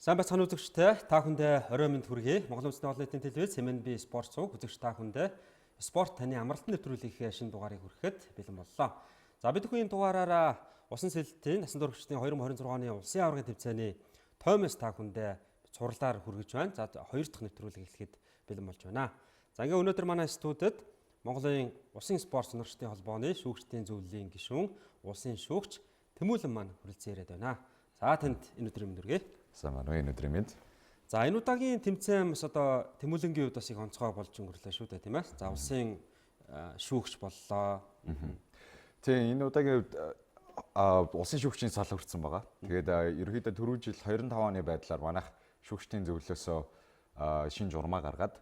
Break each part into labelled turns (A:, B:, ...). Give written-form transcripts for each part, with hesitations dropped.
A: Сайн байцгаана үзэгчдээ, та бүхэндээ орой мэнд хүргэе. Монгол Үндэсний олон нийтийн телевиз MNB спорт цуг үзэгч та бүхэндээ спорт таны амралтын нэвтрүүлгийнхээ шинэ дугаарыг хүрэхэд бэлэн боллоо. За, бид бүхэн энэ дугаараараа усан сэлэлтийн насан туршидын 2026 оны улсын аваргын тэмцээний тоймоос та бүхэндээ цувралаар хүргэж байна. За, хоёр дахь нэвтрүүлэг эхлэхэд бэлэн болж байна. За, ингээ өнөөдөр манай студид Монголын усын спорт сонирхчдын холбооны шүүгчдийн зөвлөлийн гишүүн, улсын шүүгч Тэмүүлэн маань хүрэлцэн ирээд байна. За, танд энэ өдрийн мэнд хүргэе.
B: Сайн байна уу, энэ өдрийн мэнд.
A: За, энэ удаагийн тэмцээн бас одоо Тэмүүлэнгийн хувьд бас их онцгой болж өнгөрлөө шүү дээ, тийм ээ. За, улсын шүүгч боллоо.
B: Тийм, энэ удаагийн хувьд улсын шүүгчийн сал хүртсэн байгаа. Тэгээд ерөнхийдөө түрүү жил 25 оны байдлаар манайх шүүгчдийн зөвлөлөөсөө шинэ журмаа гаргаад,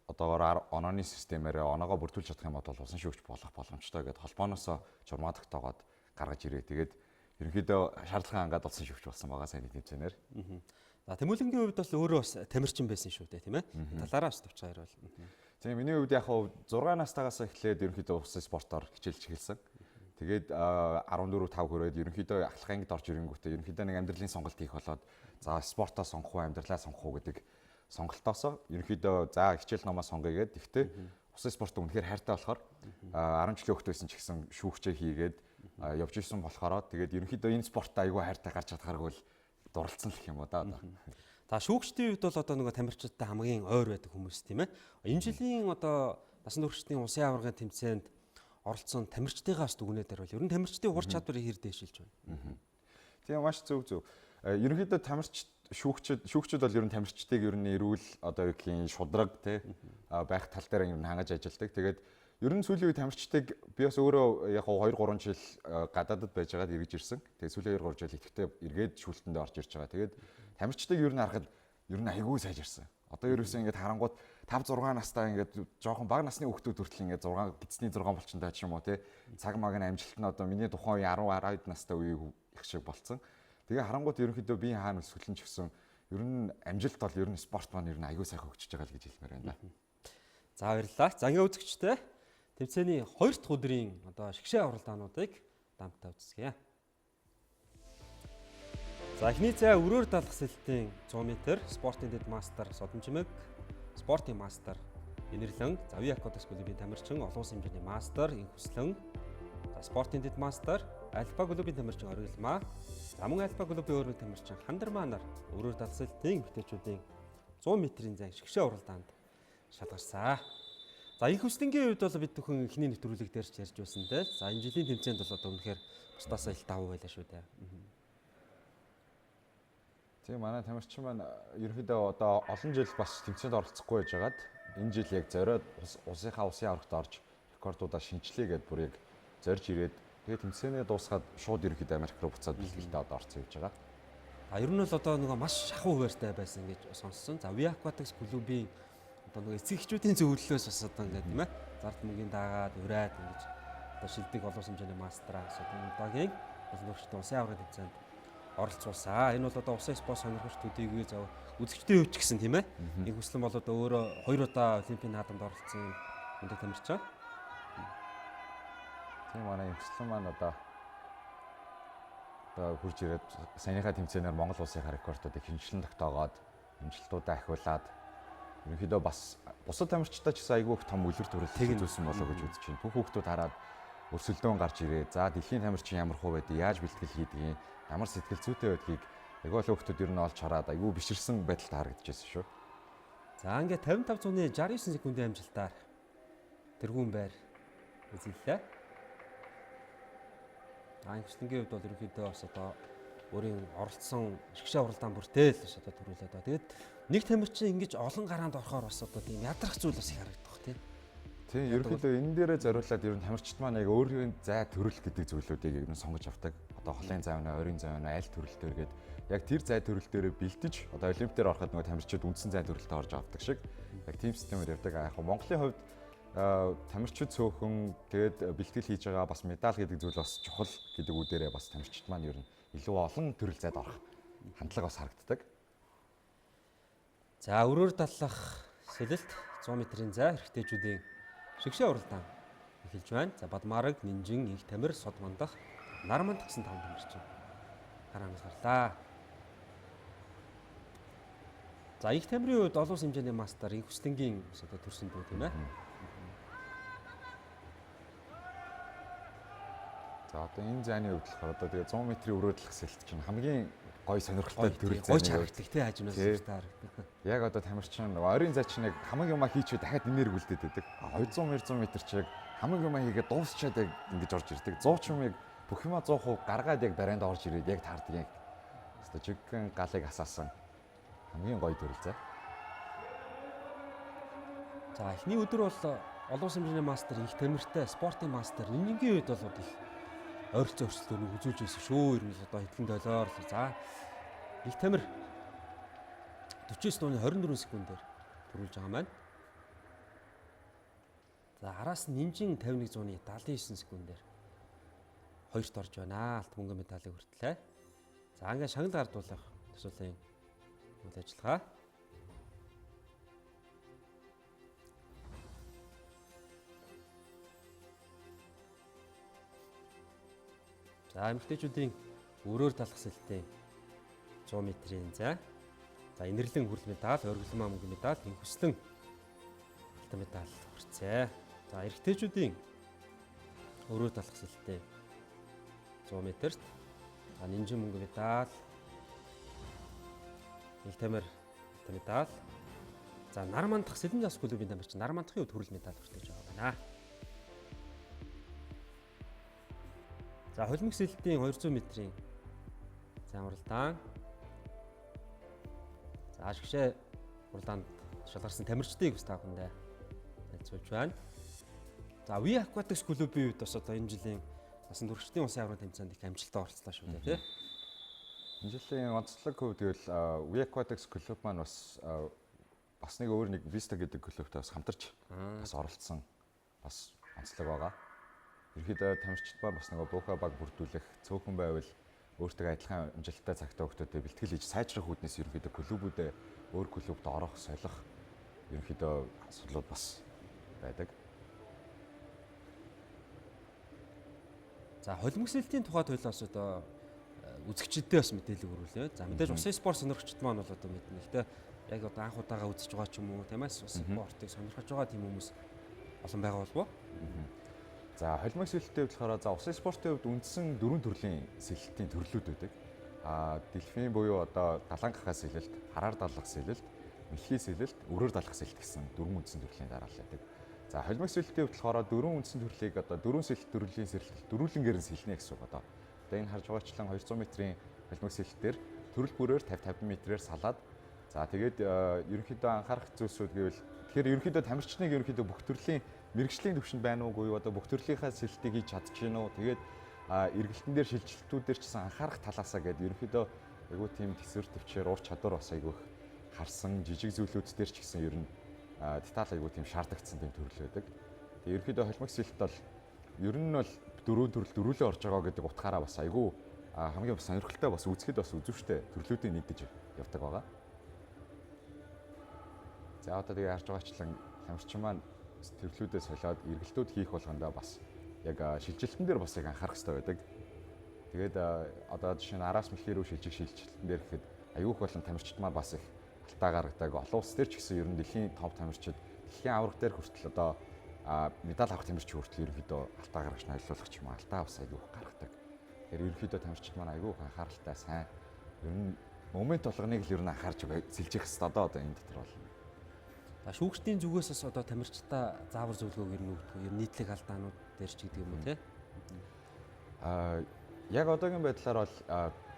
B: одоогоор онооны системээр оноогоо бүрдүүлж чадах юм бол улсын шүүгч болох боломжтой гэдээ холбооноосоо журмаа тогтоогоод гаргаж ирээ. Тэгээд ерөнхийдөө шаардлага хангаад улсын шүүгч болсон байгаа сайн тэмцээнээр.
A: За, Тэмүүлэнгийн хувьд бас өөрөө бас тамирчин байсан шүү дээ, тийм ээ. Талаараа бас товчхон яриул.
B: Тийм, миний хувьд яг хав 6 настайгаас эхлээд ерөнхийдөө усын спортоор хичээлж эхэлсэн. Тэгээд 14 5 хүрээд ерөнхийдөө ахлах ангид орж ирэнгүүтээ ерөнхийдөө нэг амьдралын сонголт хийх болоод, за, спортоо сонгох уу, амьдралаа сонгох уу гэдэг сонголтоосоо ерөнхийдөө за хичээл номоо сонгоё гээд, гэхдээ усын спорт үнэхээр хайртай болохоор 10 жилийн хүүхэд байсан ч гэсэн шүүгчээ хийгээд явж исэн болохоор, тэгээд ерөнхийдөө энэ спортод айгүй хайртай гарч чадхааргүй л дурлцсан л гэх юм уу да одоо.
A: За, шүүгчдийн хувьд бол одоо нөгөө тамирчидтай хамгийн ойр байдаг хүмүүс, тийм ээ. Энэ жилийн одоо насан туршидын улсын аваргын тэмцээнд оролцсон тамирчдыгаас дүгнээд дарвал ер нь тамирчдын ур чадварыг хэр дээшилж байна?
B: Тийм, маш зөв зөв. Ерөнхийдөө тамирч шүүгчүүд бол ер нь тамирчдыг ер нь эрүүл, одоо юу гэх юм, шудраг тий байх тал дээр ер нь хангаж ажилладаг. Тэгээд ер нь сүүлийн үе тамирчдыг би бас өөрөө яг 2 3 жил гадаадад байж байгаад эргэж ирсэн. Тэгээд сүүлийн 2 3 жил идэвхтэй эргээд шүүлтэндээ орж ирж байгаа. Тэгээд тамирчдыг ер нь харахад ер нь айгүй сайжирсан. Одоо ерөөсөө ингээд харангуут 5 6 настай ингээд жоохон бага насны хүүхдүүд хүртэл ингээд 6 гидсний 6 булчинтай ч юм уу тий цаг маг нь амжилт нь одоо миний тухайн үеийн 10 12 настай үеийг их шиг болцсон. Тэгээ харангуут ерөнхийдөө биеийн хаана өсгөлэн ч гэсэн ер нь амжилт бол ер нь спорт маань ер нь айгүй сайхан хөгжиж байгаа л гэж хэлмээр байна да.
A: За, баярлалаа. За, ингээ үзэгчтэй тэмцээний хоёр дахь өдрийн одоо шигшээ уралдаануудыг дамтаа үзье. За, эхний зай өрөөр далах сэлэлтийн 100 м спортын дэд мастер Содончимэг, спортын мастер Энэрлэн, за Виа Акватикс клубын тамирчин олон улсын хэмжээний мастер Инхүслэн, за спортын дэд мастер Альфа клубын тамирчин Оргилмаа, за мөн Альфа клубын өөрмөг тамирчин Хандармаа нар өрөөр далах сэлэлтийн эмэгтэйчүүдийн 100 м-ийн зайн шигшээ уралдаанд шалгарсан. За, Инхүслэнгийн хувьд бол бид бүхэн эхний нэвтрүүлэг дээр ч ярьж байсан те. За, энэ жилийн тэмцээнд бол одоо үнэхээр бусдаасаа ил давуу байлаа шүү дээ.
B: Тийм, манай тамирчин маань ерөнхийдөө одоо олон жил бас тэмцээнд оролцохгүй байжгаад энэ жил яг зориод улсынхаа усын аврагт орж рекордуудаа шинчлээ гэдээ бүр яг зорж ирээд, тэгээ тэмцээнээ дуусгаад шууд ерөнхийдөө Америк руу буцаад бэлтгэлдээ одоо орсон явж байгаа.
A: А ер нь бол одоо нөгөө маш шахуу хуваартай байсан гэж сонссон. За, We Aquatics клубын одоо нөгөө эцэг эхчүүдийн зөвлөлөөс бас одоо ингээд, тийм ээ, зард мөнгөний дагаад ураад ингэж одоо шилдэг олон улсын хэмжээний мастраа энэ удаагийн олон туршидын улсын аваргын тэмцээнд оролцуулсан. Энэ бол одоо усын спорт сонирхогч төдийгүй зав үзэгчдийн хувьд ч гэсэн, тийм ээ. Энэ хүслэн бол одоо өөрөө хоёр удаа олимпийн наадамд оролцсон мундаг тамирчин.
B: Тийм, манай хүслэн маань одоо хурж ирээд саяныхаа тэмцээнээр Монгол улсынхаа рекордуудыг хэмжлэн тогтоогоод, амжилтуудаа ахиулаад, ерөнхийдөө бас бусад тамирчдаа ч гэсэн айгүй их том үлгэр төрөл үзүүлсэн болоо гэж үзэж байна. Бүх хүүхдүүд хараад өрсөлдөөн гарч ирээ. За, дэлхийн тамирчин ямар хуу байдгийг, яаж бэлтгэл хийдгийг, ямар сэтгэл зүйтэй байдгийг айгүй олон хүүхдүүд ер нь олж хараад айгүй биширсэн байдалтай харагдчихсэн шүү.
A: За, ингээ 55 69 секундын амжилтаар тэргүүн байр эзэллээ. А Инхүслэнгийн хувьд бол ерөнхийдөө бас одоо өөрийн оролцсон шигшээ уралдаан бүртэл бас одоо төрүүлээд байгаа. Тэгээд нэг тамирчин ингэж олон гараанд орохоор бас одоо тийм ядрах зүйл бас их харагдах, тийм.
B: Тийм, ерөнхийдөө энэ дээрээ зориулаад ер нь тамирчид маань яг өөрийн зай төрөл гэдэг зүйлүүдийг ер нь сонгож авдаг. Одоо холын зай байна, ойрын зай байна, аль төрөл дээр гээд яг тэр зай төрөл дээрээ бэлтэж, одоо олимп дээр ороход нөгөө тамирчид үндсэн зай төрөлтөд орж авдаг шиг яг тийм системээр явдаг. Яг Монголын хувьд тамирчид цөөхөн, тэгээд бэлтгэл хийж байгаа, бас медаль гэдэг зүйл бас чухал гэдэг үдээрээ бас тамирчид маань ер нь илүү олон төрөл зайд орох хандлага бас харагддаг.
A: За, өрөөр даллах сэлэлт 100 м-ийн зай эрэгтэйчүүдийн шигшээ уралдаан эхэлж байна. За, Бадмараг, Нинжин, Инх Тамир, Сод Мандах, Нар Мандах гэсэн таван тамирчин хараанаас гарлаа. За их тамирын хувьд олон улсын хэмжээний мастер инх хүслэнгийн бас одоо төрсөн дүү тийм ээ.
B: За одоо энэ зайны хувьд болохоор одоо тэгээ 100 метрийн өрөөдлөх сэлт чинь хамгийн гой сонирхолтой төрөл
A: зай. Гой чаргадаг тий хажуунаас таардаг.
B: Яг одоо тамирчин ойрын зай чинь яг хамаг юмаа хийчээ дахиад энээр гүлдээд байдаг. 200 200 метр чи яг хамаг юмаа хийгээд дуусчаад яг ингэж орж ирдэг. 100 ч юм яг бүх юмаа 100% гаргаад яг барайнд орж ирээд яг таардаг яг. Хэвээ жиггэн галыг асаасан хамгийн гоё төрөл зай.
A: За эхний өдөр бол олон улсын хэмжээний мастер их тамиртай спортын мастер нинжингийн үед бол их ойролцоо өрсөлдөөнүүд үзүүлж байсан шүү. Ер нь л одоо хэдэн долоор л за их тамир 49.24 секундээр төрүүлж байгаа маань. За араас нь нинжин 51.79 секундээр хоёрт орж байна. Алт мөнгө медалийг хүртлээ. За ингээд шагнал гардуулах төсөөллийн үйл ажиллагаа. За эмэгтэйчүүдийн өрөөр талах сэлтийн 100 метрийн зай. За инэрлэн хүрэл медаль, оргилмаа мөнгө медаль, инхүслэн алтан медаль хүрцээ. За эрэгтэйчүүдийн өрөөр талах сэлтийн 100 метрт за нинжин мөнгө медаль, их тамир алтан медаль. За нар мандах Сэлэн зас клубын тамирчин нар мандахын хувьд хүрэл медаль хүртэж байгаа байна. За холимог сэлтийн 200 метрийн зайн уралдаан. За шгшээ уралдаанд шалгарсан тамирчдыг бас та бүхэндээ танилцуулж байна. За We Aquatics клубын үед бас одоо энэ жилийн насан туршидын улсын аврагын тэмцээнд их амжилттай оролцлоо шүү дээ тий.
B: Энэ жилийн онцлог хувьд гэвэл We Aquatics клуб маань бас бас нэг өөр нэг Vista гэдэг клубтай бас хамтарч бас оролцсон бас онцлог байгаа. Ерөнхийдөө тамирчид маань бас нөгөө бууха баг бүрдүүлэх цөөхөн байвал өөртөө адилхан амжилттай цагтаа хүүхдүүдэд бэлтгэл хийж сайжрах үүднээс ерөнхийдөө клубүүдээ өөр клубд орох, солих ерөнхийдөө асуудлууд бас байдаг.
A: За холимог сэлтийн тухай туйлаас одоо үзэгчдэд бас мэдээлэл өрүүлээ. За мэдээж усын спорт сонирхчид маань бол одоо мэднэ. Гэхдээ яг одоо анх удаага үзэж байгаа ч юм уу, тийм ээ, спортыг сонирхож байгаа тийм хүмүүс олон байгаа болов уу?
B: За холимог сэлтийн хувьд болохоор за усын спортын хувьд үндсэн дөрвөн төрлийн сэлэлтийн төрлүүд байдаг. А дельфин буюу одоо далайн гахаа сэлэлт, хараар далах сэлэлт, мэлхий сэлэлт, өрөөр далах сэлэлт гэсэн дөрвөн үндсэн төрлийн дараалал байдаг. За холимог сэлэлтийн хувьд болохоор дөрвөн үндсэн төрлийг одоо дөрвөн сэлэлт төрлийн сэлэлт дөрвөлнгээр нь сэлнэ гэсэн үг одоо. Одоо энэ харж байгаачлан 200 метрийн холимог сэлэлтээр төрөл бүрээр 50 50 метрээр салаад за тэгээд ерөнхийдөө анхаарах зүйлсүүд гэвэл тэгэхээр ерөнхийдөө тамирчныг ерөнхийдөө бүх төрлийн мэрэгжлийн төвшөнд байна уугүй юу одоо бүх төрлийнхаа сэлэлтийг хийж чадж гин үү тэгээд эргэлтэн дээр шилжилтүүдээр ч гэсэн анхаарах талаасаа гээд ерөнхийдөө айгүй тийм төсвөр төвчээр ур чадвар бас айгүй харсан жижиг зүйлүүд дээр ч гэсэн ер нь деталь айгүй тийм шаардагдсан тийм төрөл байдаг. Тэгээд ерөнхийдөө холимог сэлэлт бол ер нь бол дөрвөн төрөл дөрвөлөө орж байгаа гэдэг утгаараа бас айгүй хамгийн бас сонирхолтой бас үзэхэд бас үзүүштэй төрлүүдийн нэг гэж явдаг байгаа. За одоо тэгээ харж байгаачлан тамирчин маань төрлүүдээ солиод эргэлтүүд хийх болгондоо бас яг шилжилтэн дээр бас яг анхаарах хэрэгтэй байдаг. Тэгээд одоо жишээ нь араас мэлхий рүү шилжих шилжилтэн дээр гэхэд аюух болон тамирчид маань бас их алдаа гаргадаг. Олон улс дээр ч гэсэн ер нь дэлхийн топ тамирчид дэлхийн аварга дээр хүртэл одоо медаль авах тамирч хүртэл ерөнхийдөө алдаа гаргаж ноёлуулах ч юм уу алдаа бас аюух гаргадаг. Тэгэхээр ерөнхийдөө тамирчид маань аюух анхааралтай сайн ер нь момент болгоныг л ер нь анхаарч сэлжих хэрэгтэй одоо энэ дотор бол.
A: За шүүгчдийн зүгээс бас одоо тамирчдаа заавар зөвлөгөөг ер нь өгдөг. Ер нь нийтлэг алдаанууд дээр ч гэдэг юм уу те.
B: Яг одоогийн байдлаар бол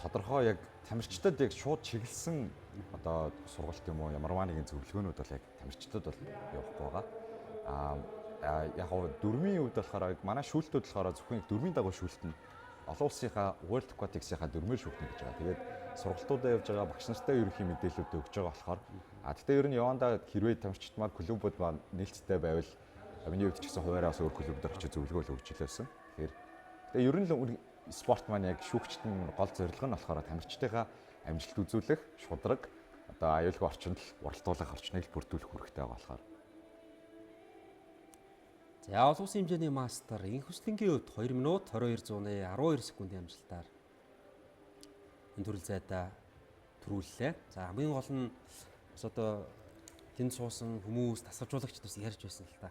B: тодорхой яг тамирчдад яг шууд чиглэсэн одоо сургалт юм уу ямарваа нэгэн зөвлөгөөнүүд бол яг тамирчдад бол явахгүй байгаа. Яг гоо дөрмийн үед болохоор манай шүүлтүүд болохоор зөвхөн дөрмийн дагуу шүүлтнэ. Олон улсынхаа World Aquatics-ийнхаа дөрмээр шүүхнэ гэж байгаа. Тэгээд сургалтуудаа явж байгаа багш нартай ерөнхий мэдээллүүдээ өгч байгаа болохоор гэхдээ ер нь явандаа хэрвээ тамирчид маань клубуд маань нээлттэй байвал миний хувьд ч гэсэн хуваараа бас өөр клуб дээр очиж зөвлөгөө л өгч илээсэн. Тэгэхээр тэгээ ер нь л спорт маань яг шүүгчдийн гол зорилго нь болохоор тамирчдынхаа амжилт үзүүлэх, шудраг одоо аюулгүй орчинд л уралдуулах орчныг л бүрдүүлэх үүрэгтэй байгаа болохоор.
A: За олон улсын хэмжээний мастер Инхүслэнгийн хувьд 2 минут 22.12 секундын амжилтаар энэ төрөл зайдаа төрүүллээ. За хамгийн гол нь Бас одоо тэнд суусан хүмүүс, тасгалжуулагчид бас ярьж байсан л та.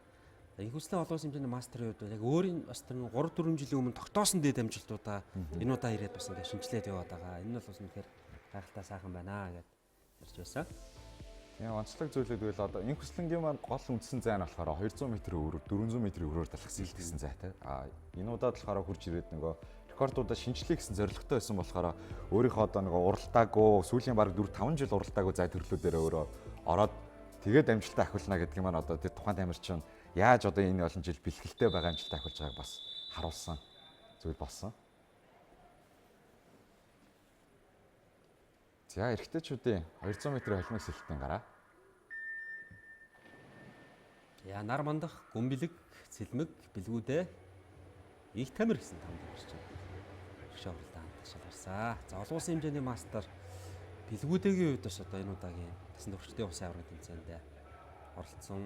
A: Инх хүслэн олон улсын хэмжээний мастерын хувьд бол яг өөрийн бас тэр 3 4 жилийн өмнө тогтоосон дэд амжилтуудаа энэ удаа ирээд бас ингээд шинжилээд яваад байгаа. Энэ нь бол бас үнэхээр гайхалтай сайхан байна гэд ярьж байсан.
B: Тийм, онцлог зүйлүүд байл одоо инх хүслэнгийн маань гол үндсэн зай нь болохоор 200 м өрөөр 400 м өрөөр далах сэлтгэсэн зайтай. А энэ удаад болохоор хурж ирээд нөгөө рекордуудаа шинжлэх гэсэн зорилготой байсан болохоор өөрийнхөө одоо нөгөө уралдаагүй сүүлийн бараг 4 5 жил уралдаагүй зай төрлүүдээр өөрөө ороод тэгээд амжилтаа ахиулна гэдэг юм маань одоо тэр тухайн тамирчин яаж одоо энэ олон жил бэлтгэлтэй байгаа амжилтаа ахиулж байгааг бас харуулсан зүйл болсон. За эрэгтэйчүүдийн 200 м холимог сэлтийн гараа.
A: Я нар мандах, гүн бэлэг, цэлмэг, бэлгүүдээ их тамир гэсэн там тамирчин. Хөшөө уралдаанд шалгарсан. За олон улсын хэмжээний мастер бэлгүүдэгийн хувьд бас одоо энэ удаагийн тасан төвчдийн улсын аваргын тэмцээнд оролцсон.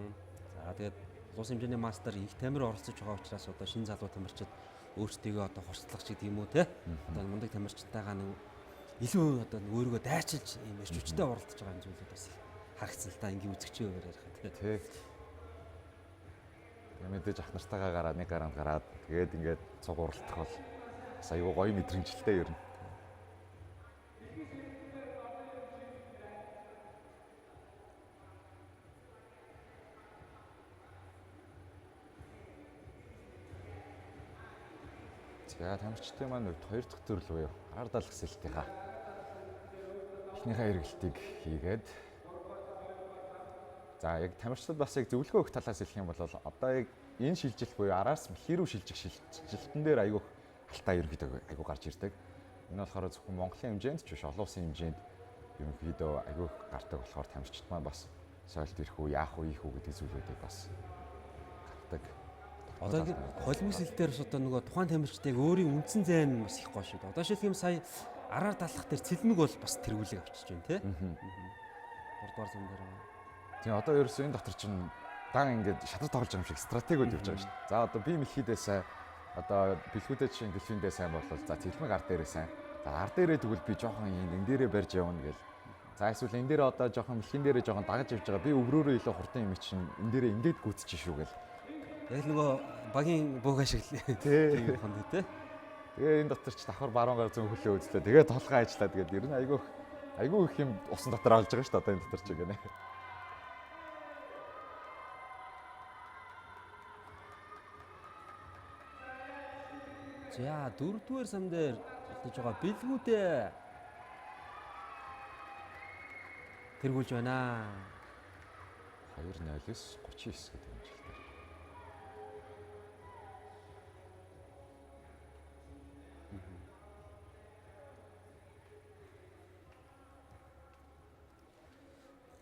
A: За тэгээд олон улсын хэмжээний мастер их тамир оролцож байгаа учраас одоо шинэ залуу тамирчид өөрсдийгөө одоо хурцлах гэдэг юм уу те. Одоо мундаг тамирчтайгаа нэг илүү одоо өөрийгөө дайчилж ийм эрч хүчтэй оролцож байгаа юм зүйлүүд бас их харагдсан л та ингийн үзэгчийн хуваар ярих те.
B: Тий. Тэгээ мэдээж ах нартайгаа гараад нэг гараанд гараад тэгээд ингээд цуг уралдах бол бас айгүй гоё мэдрэмжлээ ер нь. За тамирчдын маань хувьд хоёр дахь төрөл буюу гар далах сэлтийнхаа эхнийхээ эргэлтийг хийгээд за яг тамирчдад бас яг зөвлөгөө өгөх талаас хэлэх юм бол одоо яг энэ шилжилт буюу араас мэлхий рүү шилжих шилжилтэн дээр айгүй алтаа ерөнхийдөө айгүй гарч ирдэг. Энэ болохоор зөвхөн Монголын хэмжээнд ч биш олон улсын хэмжээнд ерөнхийдөө айгүй гардаг болохоор тамирчид маань бас соёлт ирэх үү, яах үү, ийх үү гэдэг зүйлүүдийг бас гаргадаг.
A: Одоо ингэ холимог сэл дээр бас одоо нөгөө тухайн тамирчдыг өөрийн үндсэн зайн нь бас их гоё шүү дээ. Одоо шилх юм сая араар далах дээр цэлмэг бол бас тэргүүлэг авчиж байна тий. 3 дугаар зам дээр байгаа.
B: Тийм одоо ерөөсөө энэ дотор чинь дан ингээд шатар тоглож байгаа юм шиг стратегиуд явж байгаа шүү дээ. За одоо би мэлхийдээ сайн одоо бэлгүүдээ чинь дэлфиндээ сайн болвол за цэлмэг ар дээрээ сайн. За ар дээрээ тэгвэл би жоохон энэ дээрээ барьж явна гэл. За эсвэл энэ дээр одоо жоохон мэлхийн дээрээ жоохон дагаж явж байгаа. Би өврөөрөө илүү хурдан юм чинь энэ дээрээ ингээд гүйцэж шүү гэл.
A: Яг л нөгөө багийн бууга шиг л
B: Тий.
A: тийм хонд тий.
B: Тэгээ энэ дотор ч давхар баруун гар зүүн хөлөө үзлээ. Тэгээ толгой ажиллаа. Тэгээд ер нь айгүй их юм усан дотор олж байгаа шүү дээ. Одоо энэ дотор ч гэнэ.
A: За дөрөвдүгээр сам дээр үлдэж байгаа бэлгүүдээ тэргүүлж байна.
B: 2:09 39 гэдэг амжилтаар.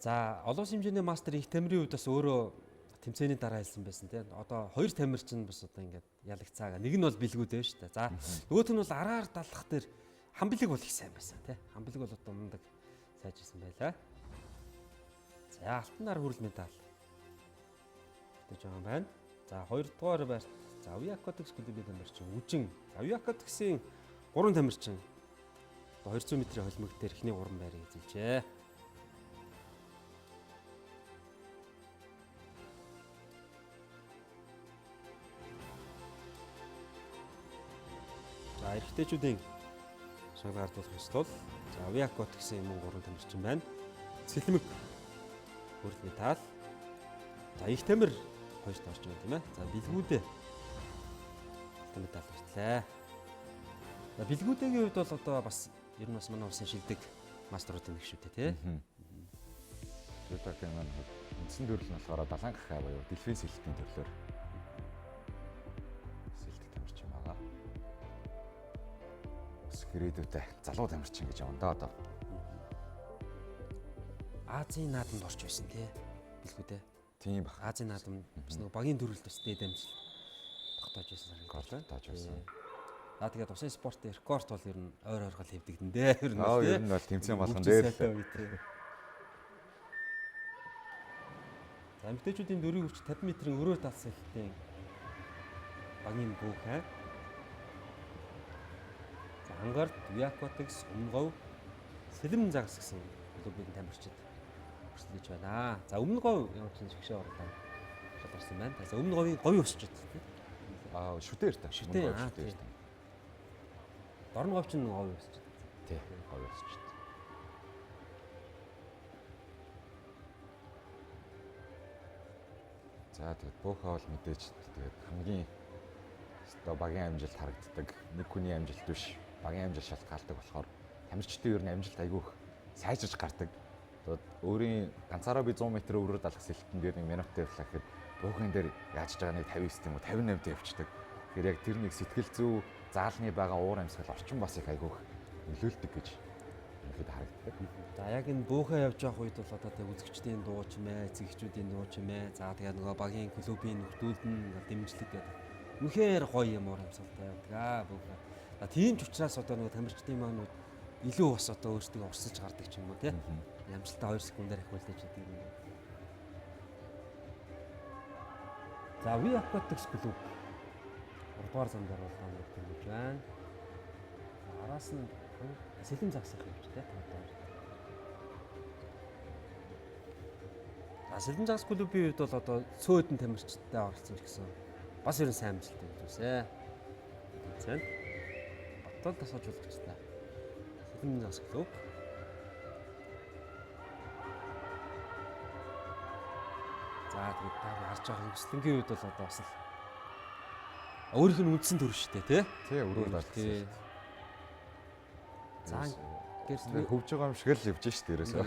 A: За олон улсын хэмжээний мастер их тамирын хувьд бас өөрөө тэмцээний дараа хэлсэн байсан тийм. Одоо хоёр тамирчин бас одоо ингээд ялагцаага. Нэг нь бол бэлгүүд байна шүү дээ. За нөгөөх нь бол араар далах дээр хам бэлэг бол их сайн байсан тийм. Хам бэлэг бол одоо мундаг сайжирсан байлаа. За алтан нар хүрэл медаль бүтээж байгаа юм байна. За хоёрдугаар байрт за Уякотекс клубын тамирчин Үжин. За Уякотексын 3 тамирчин 200 метрийн холимог дээр эхний 3 байрыг эзэлжээ. За эрэгтэйчүүдийн шагнал гардуулах ёслол. За Уякот гэсэн юм 3 тамирчин байна. Цэлмэг хүрэл медаль. За их тамир хоёрт орж байна тийм ээ. За бэлгүүдээ алтан медаль хүртлээ. За бэлгүүдэгийн хувьд бол одоо бас ер нь бас манай улсын шилдэг мастеруудын нэг шүү дээ тий.
B: Жүдогийн маань үндсэн төрөл нь болохоор далайн гахай буюу дэлфийн сэлтийн төрлөөр сэлтэх тамирчин байгаа. Ус гэрээдүүтэй залуу тамирчин гэж явна да одоо.
A: Азийн наадамд орж байсан тий. Бэлгүүдээ.
B: Тийм бах.
A: Азийн наадам бас нэг багийн төрөлд бас дээд амжилт тогтоож байсан санагдаж байна.
B: Тогтоож байсан.
A: За тэгээд усын спортын рекорд бол ер нь ойр ойргол хэвдэгдэн дээ. Ер нь
B: Аа ер нь бол тэмцээн болгон дээр л.
A: За эмэгтэйчүүдийн дөрвийн хүч 50 метрийн өрөөр талсан хэлтийн багийн бүүхэн. За ангард, Виакотекс, Умгов, Сэлэм загас гэсэн клубын тамирчид өрсөлдөж байна. За өмнө говь ямар ч шигшээ орлоо. Шалгарсан байна. За өмнө говийн говь өсчөд тий.
B: Аа шүтээр та.
A: Шүтээ шүтээр та. Дорн говь чинь говь өсчөд.
B: Тий, говь өсчөд. За тэгээд бөөхөө бол мэдээж тэгээд хамгийн өстой багийн амжилт харагддаг. Нэг хүний амжилт биш, багийн амжилт шалтгаалдаг болохоор тамирчдын ер нь амжилт айгүйх сайжирч гардаг. Одоо өөрийн ганцаараа би 100 м өрөөр далах сэлтэн дээр 1 минут явлаа гэхэд бөөхөн дээр яаж байгаа нэг 59 тийм үү 58 т явчихдаг. Тэгэхээр яг тэр нэг сэтгэл зүй заалны байгаа уур амьсгал орчин бас их айгүйх нөлөөлдөг гэж ерөнхийдөө харагддаг.
A: За яг энэ бөөхөө явж явах үед бол одоо тэг үзэгчдийн дуу чимээ, эцэгчүүдийн дуу чимээ, за тэгээ нөгөө багийн клубын нөхдүүд нь ингээл дэмжлэг гэдэг. Үнэхээр гоё юм уур амьсгалтай явдаг аа бөөхөө. За тийм ч учраас одоо нөгөө тамирчдын маань илүү бас одоо өөрсдөө урсаж гардаг ч юм уу тий. Амжилтаа 2 секундээр ахиулдаж байдаг юм. За We Aquatics клуб 3 дугаар зам дээр бол нэг дөрвөж байна. Араас нь сэлэм загсах явж тий. 5 дугаар. За сэлэм загас клубын хувьд бол одоо цөөдөн тамирчидтай оролцсон ч гэсэн бас ерэн сайн амжилттай үзүүлсэн. Тэмцээнд Баттал тасгажуулагчтай. Сэлэм загас клуб. За тэгээд та харж байгаа хөвслөнгийн үед бол одоо бас л өөрийнх нь үндсэн төр шүү дээ тий.
B: Тий, өрөөр далсан.
A: За гэрс
B: хөвж байгаа юм шиг л явж шүү дээ ерөөсөө.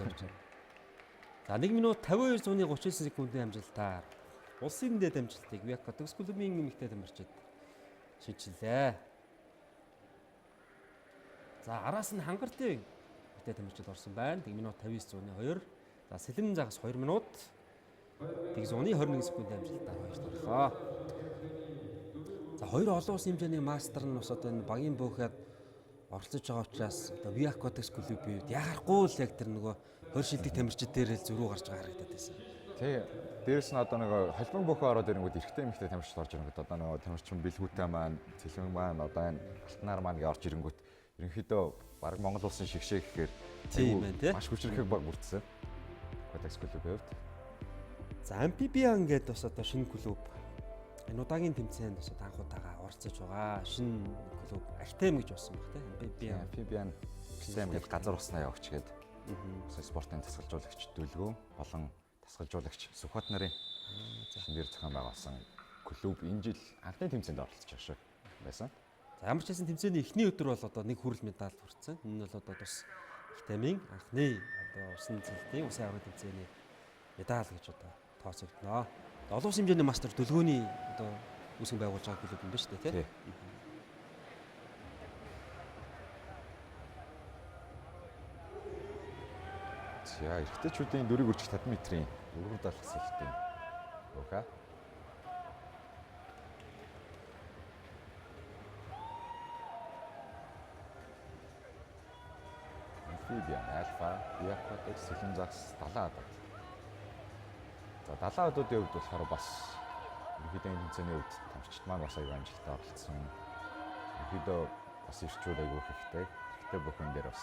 A: За 1 минут 52.39 секундын амжилтаар улсын дэд амжилтыг We Aquatics клубын эмэгтэй тамирчид шийдлээ. За араас нь хангартын эмэгтэй тамирчид орсон байна. 1 минут 59.2. За сэлэм загас 2 минут 121 секундын амжилтаар хоёрт орлоо. За хоёр олон улсын хэмжээний мастер нь бас одоо энэ багийн бөөхөд оролцож байгаа учраас одоо We Aquatics клубын үед ягарахгүй л яг тэр нөгөө 20 шилдэг тамирчид дээр л зөрүү гарч байгаа харагдаад байсан.
B: Тий. Дээрс нь одоо нөгөө холбон бөөхөө ороод ирэнгүүт эрэгтэй эмэгтэй тамирчид орж ирэнгүүт одоо нөгөө тамирчин бэлгүүтэй маань, цэлмэн маань, одоо энэ алтнаар маань гэж орж ирэнгүүт ерөнхийдөө баг Монгол улсын шигшээ гэхээр
A: тийм байна тий.
B: Маш хүчрхэг баг бүрдсэн. Aquatics клубын хувьд.
A: За Amphibian гэдэг бас одоо шинэ клуб энэ удаагийн тэмцээнд бас анх удаага оролцож байгаа. Шинэ клуб Актем гэж болсон баг тий. Amphibian.
B: Amphibian Актем гэж газар уснаа явагч гэдэг. Спортын тасгалжуулагч Дүлгөө болон тасгалжуулагч Сүхбат нарын шинээр зохион байгуулсан клуб энэ жил анхны тэмцээнд оролцож байгаа шиг байсан.
A: За ямар ч байсан тэмцээний эхний өдөр бол одоо нэг хүрэл медаль хүртсэн. Энэ нь бол одоо тус Актемийн анхны одоо усан цэлтийн усын аврагын тэмцээний медаль гэж одоо тооцогдно. Олон улсын хэмжээний мастер Дүлгөөний одоо үүсгэн байгуулж байгаа клуб юм байна шүү дээ тий.
B: За эрэгтэйчүүдийн 4-ийг үржих 50 метрийн өргөр далах сэлтийн бөөхөө. Amphibian, Alpha, We Aquatics, Сэлэм загас 70 адад. За 70 адуудын хувьд болохоор бас ерөнхийдөө энэ тэмцээний хувьд тамирчид маань бас аюул амжилттай оролцсон. Ерөнхийдөө бас ирчүүд аюул хэрэгтэй. Эрэгтэй бүхэн дээр бас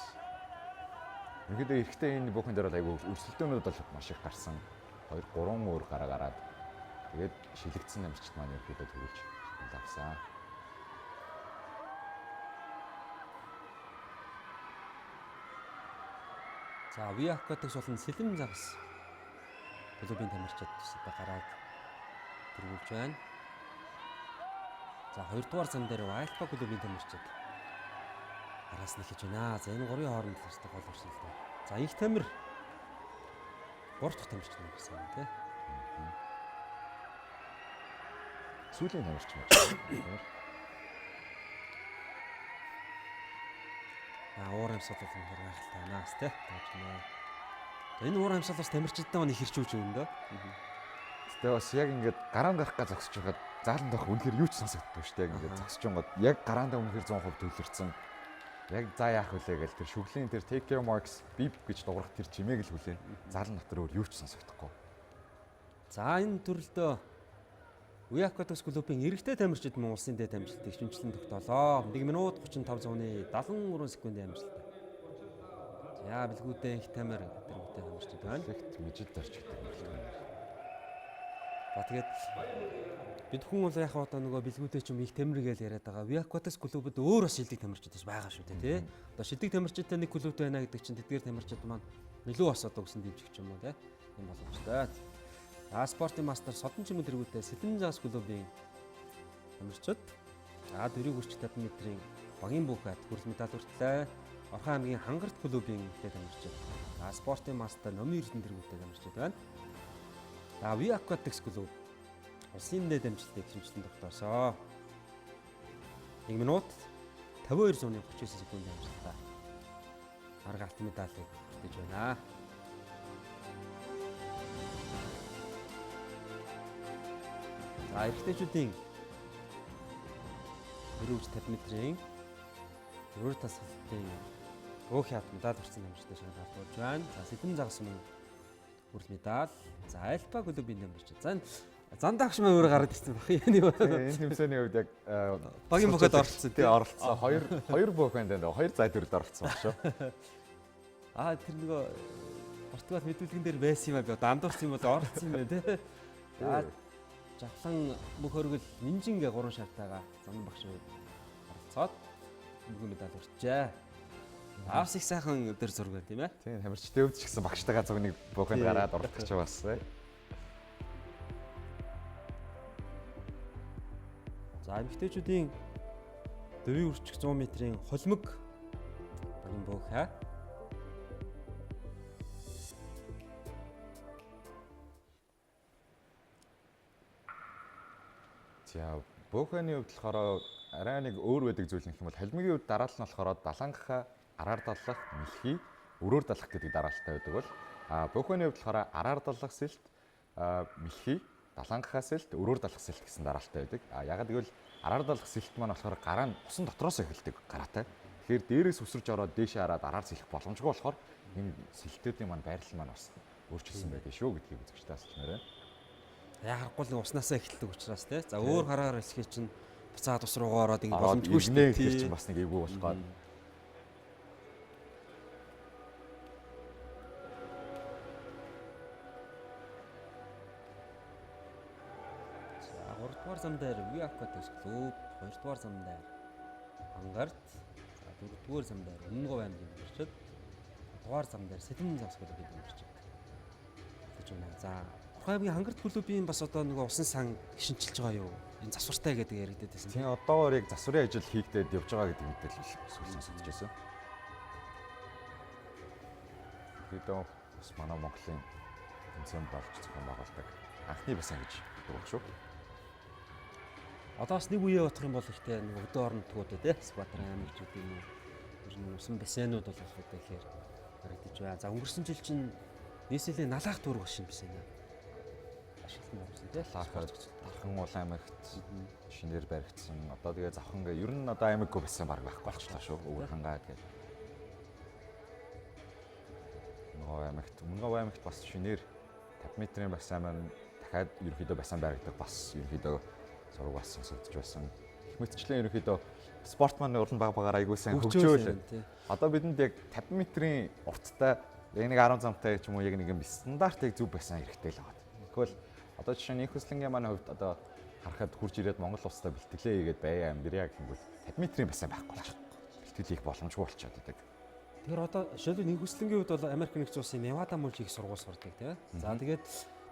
B: ерөнхийдөө эрэгтэй энэ бүхэн дээр бол аюул өрсөлдөөнүүд бол маш их гарсан. 2 3 өөр гараа гараад тэгээд шилэгдсэн тамирчид маань ерөнхийдөө төгөлж авсан.
A: За We Aquatics болон Сэлэм загас клубын тамирчид одоо гараад тэргүүлж байна. За хоёрдугаар зам дээр Alpha клубын тамирчид араас нь эхэлж байна. За энэ гурвын хооронд л өстэй гол өрсөлдөө. За их тамир гурав дахь тамирч нь гэсэн юм тий.
B: Сүүлийн тамирч юм.
A: Аа уур амьсгал бол үнэхээр гайхалтай байна бас тий. Тааж байна. Энэ уур амьсгал бас тамирчидтай маань их хэрчүүлж өгнө дөө.
B: Гэтэ бас яг ингээд гараан гарах га зогсож байхад зааланд байх үнэхээр юу ч сонсогддоггүй шүү дээ. Яг ингээд зогсож байгаад яг гараандаа үнэхээр 100% төвлөрсөн. Яг за яах вүлээ гэл тэр шүглийн тэр take your marks beep гэж дуурах тэр чимээг л хүлээн. Заалан дотор өөр юу ч сонсогдохгүй.
A: За энэ төрөлдөө We Aquatics клубын эрэгтэй тамирчид мөн улсын дэд амжилтыг шинжилэн тогтоолоо. 1 минут 35.73 секундын амжилттай. За бэлгүүдээ их тамир тэр тэргүүтэй тамирчид байна.
B: Лэгт мижид дорч гэдэг мөрөлдгөөнөр.
A: За тэгээд бид хүн бол яг одоо нөгөө бэлгүүдээ ч юм их тамир гэж яриад байгаа. Viaquatics клубд өөр бас шилдэг тамирчид бас байгаа шүү дээ, тий. Одоо шилдэг тамирчидтай нэг клубд байна гэдэг чинь тэдгээр тамирчид маань илүү бас одоо өсөн дэмжих юм уу, тий. Юм боломжтой. За спортын мастер Содон чимэн тэргүүтэй Сэлэн заас клубын тамирчид. За дөрвийг үрч 50 метрийн багийн бүхэд хүрэл медаль хүртлээ. Орхон аймгийн Хангарт клубын эмэгтэй тамирчид. За спортын мастер Номын Эрдэнэ тэргүүтэй тамирчид байна. За Viaquatics клуб улсын нэ дамжилтыг хэмжлэн тогтоосоо. 1 минут 52.39 секундын амжилттай арга алтан медалийг хүртэж байна. За эрэгтэйчүүдийн 40 50 метрийн өрөө тасгалтын өөх хят медаль хүртсэн тамирчтай шагнал болж байна. За Сэлэн загас мөн хүрэл медаль. За Альпа клубын тамирчид. За Зандаагч маань өөрөө гараад ирсэн баг юм юу.
B: Энэ тэмцээний хувьд яг
A: багийн боход оролцсон
B: тий оролцсон. Хоёр бохонд байна. Хоёр зай дүрд оролцсон баг шүү.
A: Аа тэр нөгөө Португал мэдүүлгэн дээр байсан юм аа би одоо андуурсан юм бол оролцсон юм байна тий. За жавхлан мөх хөргөл нинжингээ 3 шартайгаа зам багш оролцоод мөнгө медаль хүрчээ. Аавс их сайхан өдөр зураг байна тийм ээ.
B: Тийм тамирчдын хувьд ч гэсэн багштайгаа зүг нэг бохонд гараад оролцох ч бас.
A: За эмэгтэйчүүдийн дөрвийн үрчих 100 метрийн холимог багийн бөөхэ.
B: За бөөхөний хувьд болохоор арай нэг өөр байдаг зүйл нэх юм бол холимогийн хувьд дараалал нь болохоор далангаха, араар даллах, мэлхий, өрөөр далах гэдэг дараалалтай байдаг бол бөөхөний хувьд болохоор араар даллах сэлт, мэлхий, далангаха сэлт, өрөөр далах сэлт гэсэн дараалалтай байдаг. А ягаад гэвэл араар далах сэлт маань болохоор гараа нь усан дотроос эхэлдэг гараатай. Тэгэхээр дээрээс үсэрч ороод дээшээ хараад араар сэлэх боломжгүй болохоор энэ сэлтүүдийн маань байрлал маань бас өөрчилсөн байдаг шүү гэдгийг үзэгчдээ асуулмаар байна.
A: Яг харахгүй л уснаасаа эхэлдэг учраас тий. За өөр хараар элсхий чинь буцаад ус руугаа ороод ингэ боломжгүй шүү
B: дээ. Тэр чинь бас нэг эвгүй болох гад.
A: За 3 дугаар зам дээр Viaquatics клуб, 2 дугаар зам дээр Ангарт, за 4 дугаар зам дээр Өмнөговь аймгийн тамирчид, 5 дугаар зам дээр Сэлэн загас клубын тамирчид. Гэж байна. За Орхон аймгийн Хангарт клубын бас одоо нөгөө усан сан шинчилж байгаа юу? Энэ засвартай гэдэг яригдаад байсан.
B: Тийм одоогоор яг засварын ажил хийгдээд явж байгаа гэдэг мэдээлэл сүүл сонсогдож байсан. Тэгэхдээ бас манай Монголын тэмцээнд болж зохион байгуулдаг анхны басан гэж дурдах шүү.
A: Одоо бас нэг үе бодох юм бол ихтэй нэг өдөө орон нутгуудад тий Сүхбаатар аймаг ч гэдэг юм уу. Тэр нэг усан бассейнууд бол болох гэдэг ихээр харагдаж байна. За өнгөрсөн жил чинь нийслэлийн налаах дүүрэг шинэ бассейн ашиглалтанд орсон тий.
B: Дархан уул аймагт шинээр баригдсан. Одоо тэгээ завхангаа ер нь одоо аймаггүй бассейн баг байхгүй болчихлоо шүү. Өвөр хангаа гэдэг. Өмнөгов аймагт бас шинээр 50 метрийн бассейн маань дахиад ерөнхийдөө бассейн баригдах бас ерөнхийдөө зураг бас сонсогдож байсан. Их мэтчлэн ерөнхийдөө спорт маань уран баг багаар айгуу сайн хөгжөөл. Одоо бидэнд яг 50 метрийн урттай яг нэг 10 замтай ч юм уу яг нэг юм стандарт яг зөв байсан хэрэгтэй л байгаа. Тэгвэл одоо жишээ нь инх хүслэнгийн манай хувьд одоо харахад хурж ирээд Монгол улстай бэлтгэлээ хийгээд байя амьдрья гэхингүүт 50 метрийн бассейн байхгүй болчиход бэлтгэл хийх боломжгүй болчиход байдаг.
A: Тэгэхээр одоо жишээлбэл инх хүслэнгийн хувьд бол Америк нэгдсэн улсын Невада мужи их сургууль сурдаг тийм. За тэгээд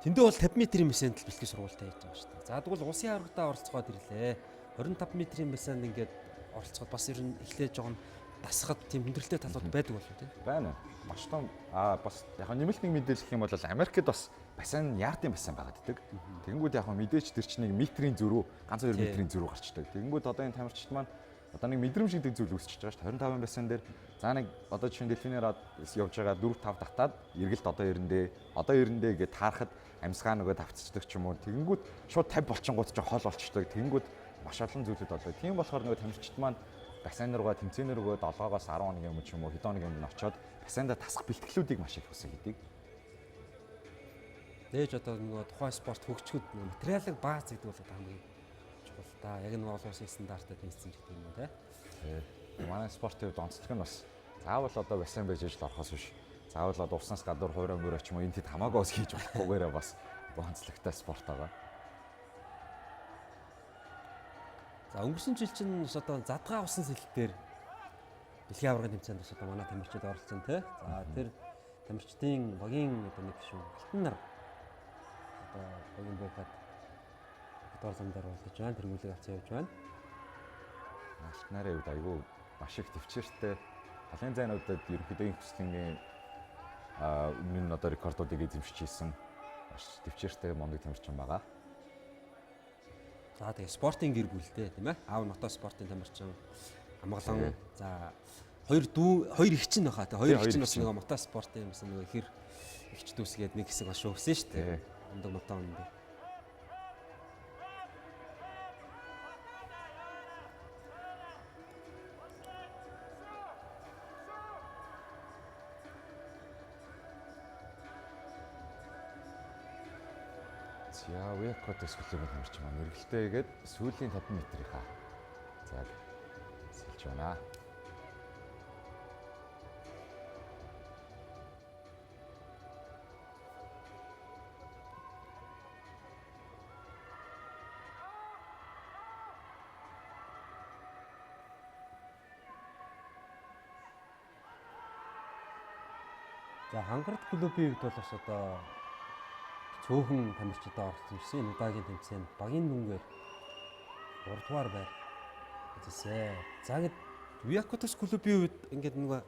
A: тэндээ бол 50 метрийн бассейнд л бэлтгэл сургуультай хийж байгаа шүү дээ. За тэгвэл улсын аваргадаа оролцоход ирлээ. 25 метрийн бассейнд ингээд оролцоход бас ер нь эхлээ жоохон дасахад тийм хүндрэлтэй талууд байдаг болов тийм.
B: Байна. Маш том бас яг нэмэлт нэг мэдээлэл гэх юм бол Америкт бас бассейн яардын бассейн байгаад байдаг. Тэгэнгүүт яг мэдээч тэр чинь нэг метрийн зөрүү, ганц 2 метрийн зөрүү гарчдаг. Тэгэнгүүт одоо энэ тамирчид маань одоо нэг мэдрэмж гэдэг зүйл үүсчихэж байгаа шүү дээ. 25-ын бассейн дээр за нэг одоо жишээ нь дэлфинээр явж байгаа 4 5 татаад эргэлт одоо ирэндээ гэж таарахад амьсгаа нөгөө тавцчихдаг ч юм уу. Тэгэнгүүт шууд 50 болчингууд ч хол болчдөг. Тэгэнгүүт маш олон зүйлүүд болдог. Тийм болохоор нөгөө тамирчид маань бассейн руугаа тэмцээн рүүгээ 7-оос 10 хоногийн өмнө ч юм уу хэдэн хоногийн өмнө очиод бассейнда тасах бэлтгэлүүдийг маш их хүсэж хийдэг.
A: Дээж одоо нөгөө тухайн спорт хөгжихэд материалын бааз гэдэг бол одоо хамгийн чухал та. Яг нэг олон улсын стандартад нийцсэн гэдэг юм уу те.
B: Манай спортын хувьд онцлог нь бас заавал одоо бассейн байж ижил орохоос биш. Заавал одоо уснаас гадуур хуурай мөрөө ч юм уу энэ тэд хамаагүй бас хийж болохгүйгээрээ бас онцлогтой спорт байгаа.
A: За өнгөрсөн жил чинь бас одоо задгаа усан сэлэлтээр дэлхийн аваргын тэмцээнд бас одоо манай тамирчид оролцсон тий. За тэр тамирчдын багийн одоо нэг гишүүн Алтан нар одоо багийн буухад дотор зам дээр уулзаж байна. Тэргүүлэг авсан явж байна.
B: Алтан нарын хувьд айгүй маш их төвчээртэй талын зайнуудад ерөнхийдөө энэ хүслэнгийн өмнө нь одоо рекордуудыг эзэмшиж исэн маш төвчээртэй мундаг тамирчин байгаа.
A: За тэгээ спортын гэр бүлтэй тийм ээ. Аав нь ото спортын тамирчин амгалан за хоёр дүү хоёр эгч нь баха тий. Хоёр эгч нь бас нөгөө мото спортын юмсан нөгөө хэр эгч дүүсгээд нэг хэсэг бас шүүгсэн шүү дээ. Мундаг мото өндөр.
B: За Векотес клубын тамирчин маань эргэлтээгээд сүүлийн 50 метрийнхаа зайг сэлж байна.
A: За Хангард клубын хувьд бол бас одоо цөөхөн тамирчидаа оролцсон гэсэн энэ удаагийн тэмцээнд багийн дүнгээр 3 дугаар байр эзэлсэ. За ингээд Виакотос клубын хувьд ингээд нөгөө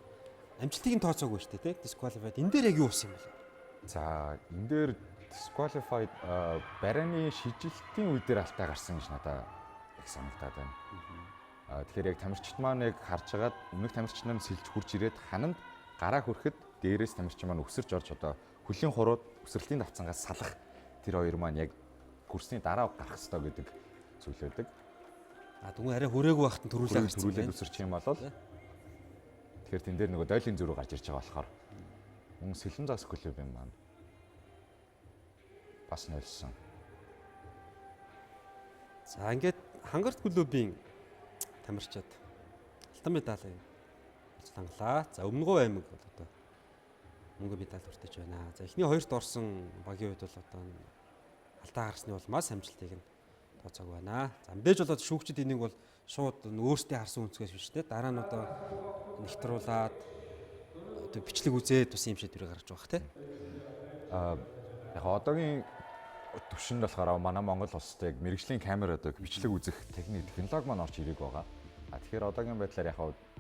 A: амжилтыг нь тооцоогүй шүү дээ, тий? Disqualified. Энэ дээр яг юу болсон юм бэ?
B: За энэ дээр disqualified барааны шижилтийн үе дээр алдаа гарсан гэж надад их санагдаад байна. Тэгэхээр яг тамирчид маань яг харж агаад өмнөх тамирчид маань сэлж хурж ирээд хананд гараа хүрэхэд дээрээс тамирчин маань өсөрч орж одоо хөлийн хурууд өсрэлтийн давцангаас салах тэр хоёр маань яг хөрсний дараа гарах ёстой гэдэг зүйл байдаг.
A: А дүн арай хүрээгүй байхад нь төрүүлээ гарсан.
B: Төрүүлээд өсөрч юм бол тэгэхээр тэн дээр нөгөө дойлын зөрүү гарч ирж байгаа болохоор мөн Сэлэн зас клубын маань бас нөлсөн.
A: За ингээд Хангарт клубын тамирчид алтан медаль хангалаа. За Өмнөгов аймаг бол одоо мөнгө медаль хүртэж байна. За эхний хоёрт орсон багийн хувьд бол одоо алдаа гарсны улмаас амжилтыг нь тооцоог байна. За мэдээж бол шүүгчид энийг бол шууд өөрсдийн харсан өнцгөөс биш те. Дараа нь одоо нэгтруулаад одоо бичлэг үзээд бас юм шийдвэрийг гаргаж байгаа те.
B: Яг одоогийн түвшинд болохоор манай Монгол улсад яг мэрэгжлийн камер одоо бичлэг үзэх техник технологи маань орж ирээг байгаа. Тэгэхээр одоогийн байдлаар яг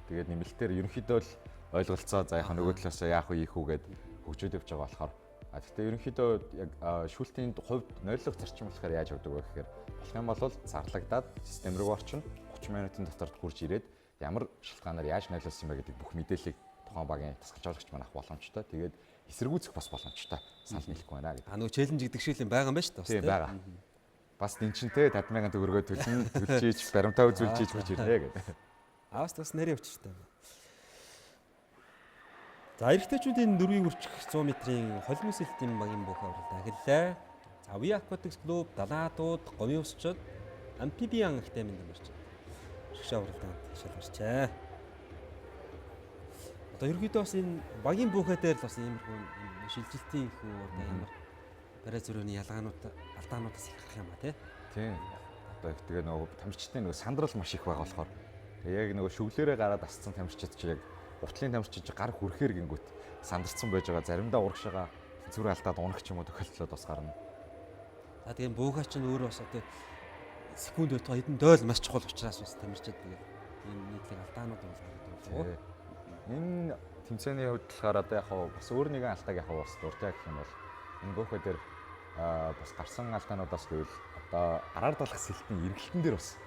B: тэгээд нэмэлтээр ерөнхийдөө л ойлголцоо за яг нөгөө талаас яах вэ ийх үү гэд хөгжөөд явж байгаа болохоор гэхдээ ерөнхийдөө яг шүүлтийн хувьд нойлох зарчим болохоор яаж явдаг вэ гэхээр болох юм бол зарлагдаад систем рүү орчин 30 минутын дотор хурж ирээд ямар шалтгаанаар яаж нойлуулсан бэ гэдэг бүх мэдээллийг тухайн багийн тасгалжуулагч маань авах боломжтой. Тэгээд эсэргүүцэх бас боломжтой. Санал нийлэхгүй байна гэдэг.
A: Нөгөө челленж гэдэг шиг юм байгаа юм байна шүү дээ.
B: Тийм байгаа. Бас дэнчэнтэй 50,000 төгрөгөө төлнө, төлж ийж баримтаа үзүүлж ийж хурж ирнэ гэдэг.
A: Аас бас нэрээ учиртай байна. За эрэгтэйчүүдийн дөрвийг үрчих 100 метрийн холимог сэлтийн багийн бүх авралт ахиллаа. За We Aquatics Club, Далаадууд, Гомын усчид, Амфибиан академийн тамирчид шигш авралтанд шалгарчээ. Одоо ерөнхийдөө бас энэ багийн бүхэ дээр л бас иймэрхүү шилжилтийн их үү одоо ямар барай зөрөөний ялгаанууд алдаануудаас их гарах юм ба тий.
B: Тийм. Одоо их тэгээ нөгөө тамирчдын нөгөө сандрал маш их байгаа болохоор тэгээ яг нөгөө шүглээрээ гараад асцсан тамирчид чи яг уртлын тамирчид гар хүрэхээр гингүүт сандарсан байж байгаа. Заримдаа урагшаага тэнцвэр алдаад унах ч юм уу тохиолдлууд бас гарна.
A: За тэгээ бөөхөө чинь өөрөө бас одоо секунд байтугай хэдэн дойл маш чухал учраас бас тамирчид тэгээд ийм нийтлэг алдаанууд бол гардаг болов уу.
B: Энэ тэмцээний хувьд болохоор одоо яг бас өөр нэгэн алдааг яг бас дуртай гэх юм бол энэ бөөхөө дээр бас гарсан алдаануудаас гэвэл одоо араар далах сэлтийн эргэлтэн дээр бас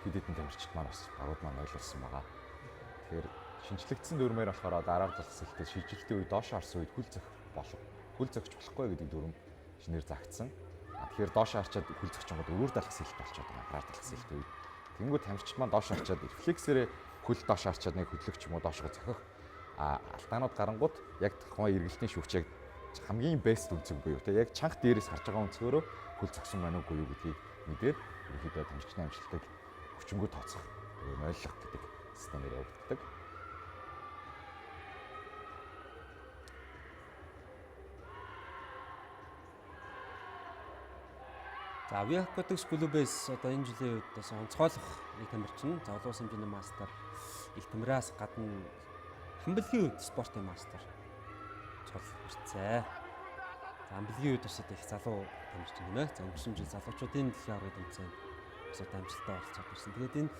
B: хэд хэдэн тамирчид маань бас багууд маань ойлуулсан байгаа. Тэгэхээр шинжлэгдсэн дүрмээр болохоор одоо араар далах сэлтээ шилжилтийн үед доош харсан үед хөл зөх болох хөл зөгч болохгүй гэдэг дүрм шинээр заагдсан. Тэгэхээр доош харчаад хөл зөгчөнгөд өрөөр далах сэлт болчиход байгаа араар далах сэлтийн үед. Тэнгүүд тамирчид маань доош харчаад рефлексээрээ хөл доош харчаад нэг хөдлөх ч юм уу доошгоо зохих. Алдаанууд гарангууд яг тухайн эргэлтийн шүүгч яг хамгийн бест өнцөг буюу те яг чанга дээрээс харж байгаа өнцгөөрөө хөл зогсон байна уугүй юу гэдгийг мэдээд ерөнхийдөө тамирчны амжилтыг хүчингү тооцох, нойлох гэдэг системээр явагддаг.
A: За We Aquatics клубээс одоо энэ жилийн үед бас онцгойлох нэг тамирчин. За олон улсын хэмжээний мастер их тамираас гадна хамбилгийн үед спортын мастер цол хүрцээ. За хамбилгийн үед бас одоо их залуу тамирчин тийм ээ. За өнгөрсөн жил залуучуудын дэлхийн аваргын тэмцээнд бас одоо амжилттай оролцоод ирсэн. Тэгээд энэ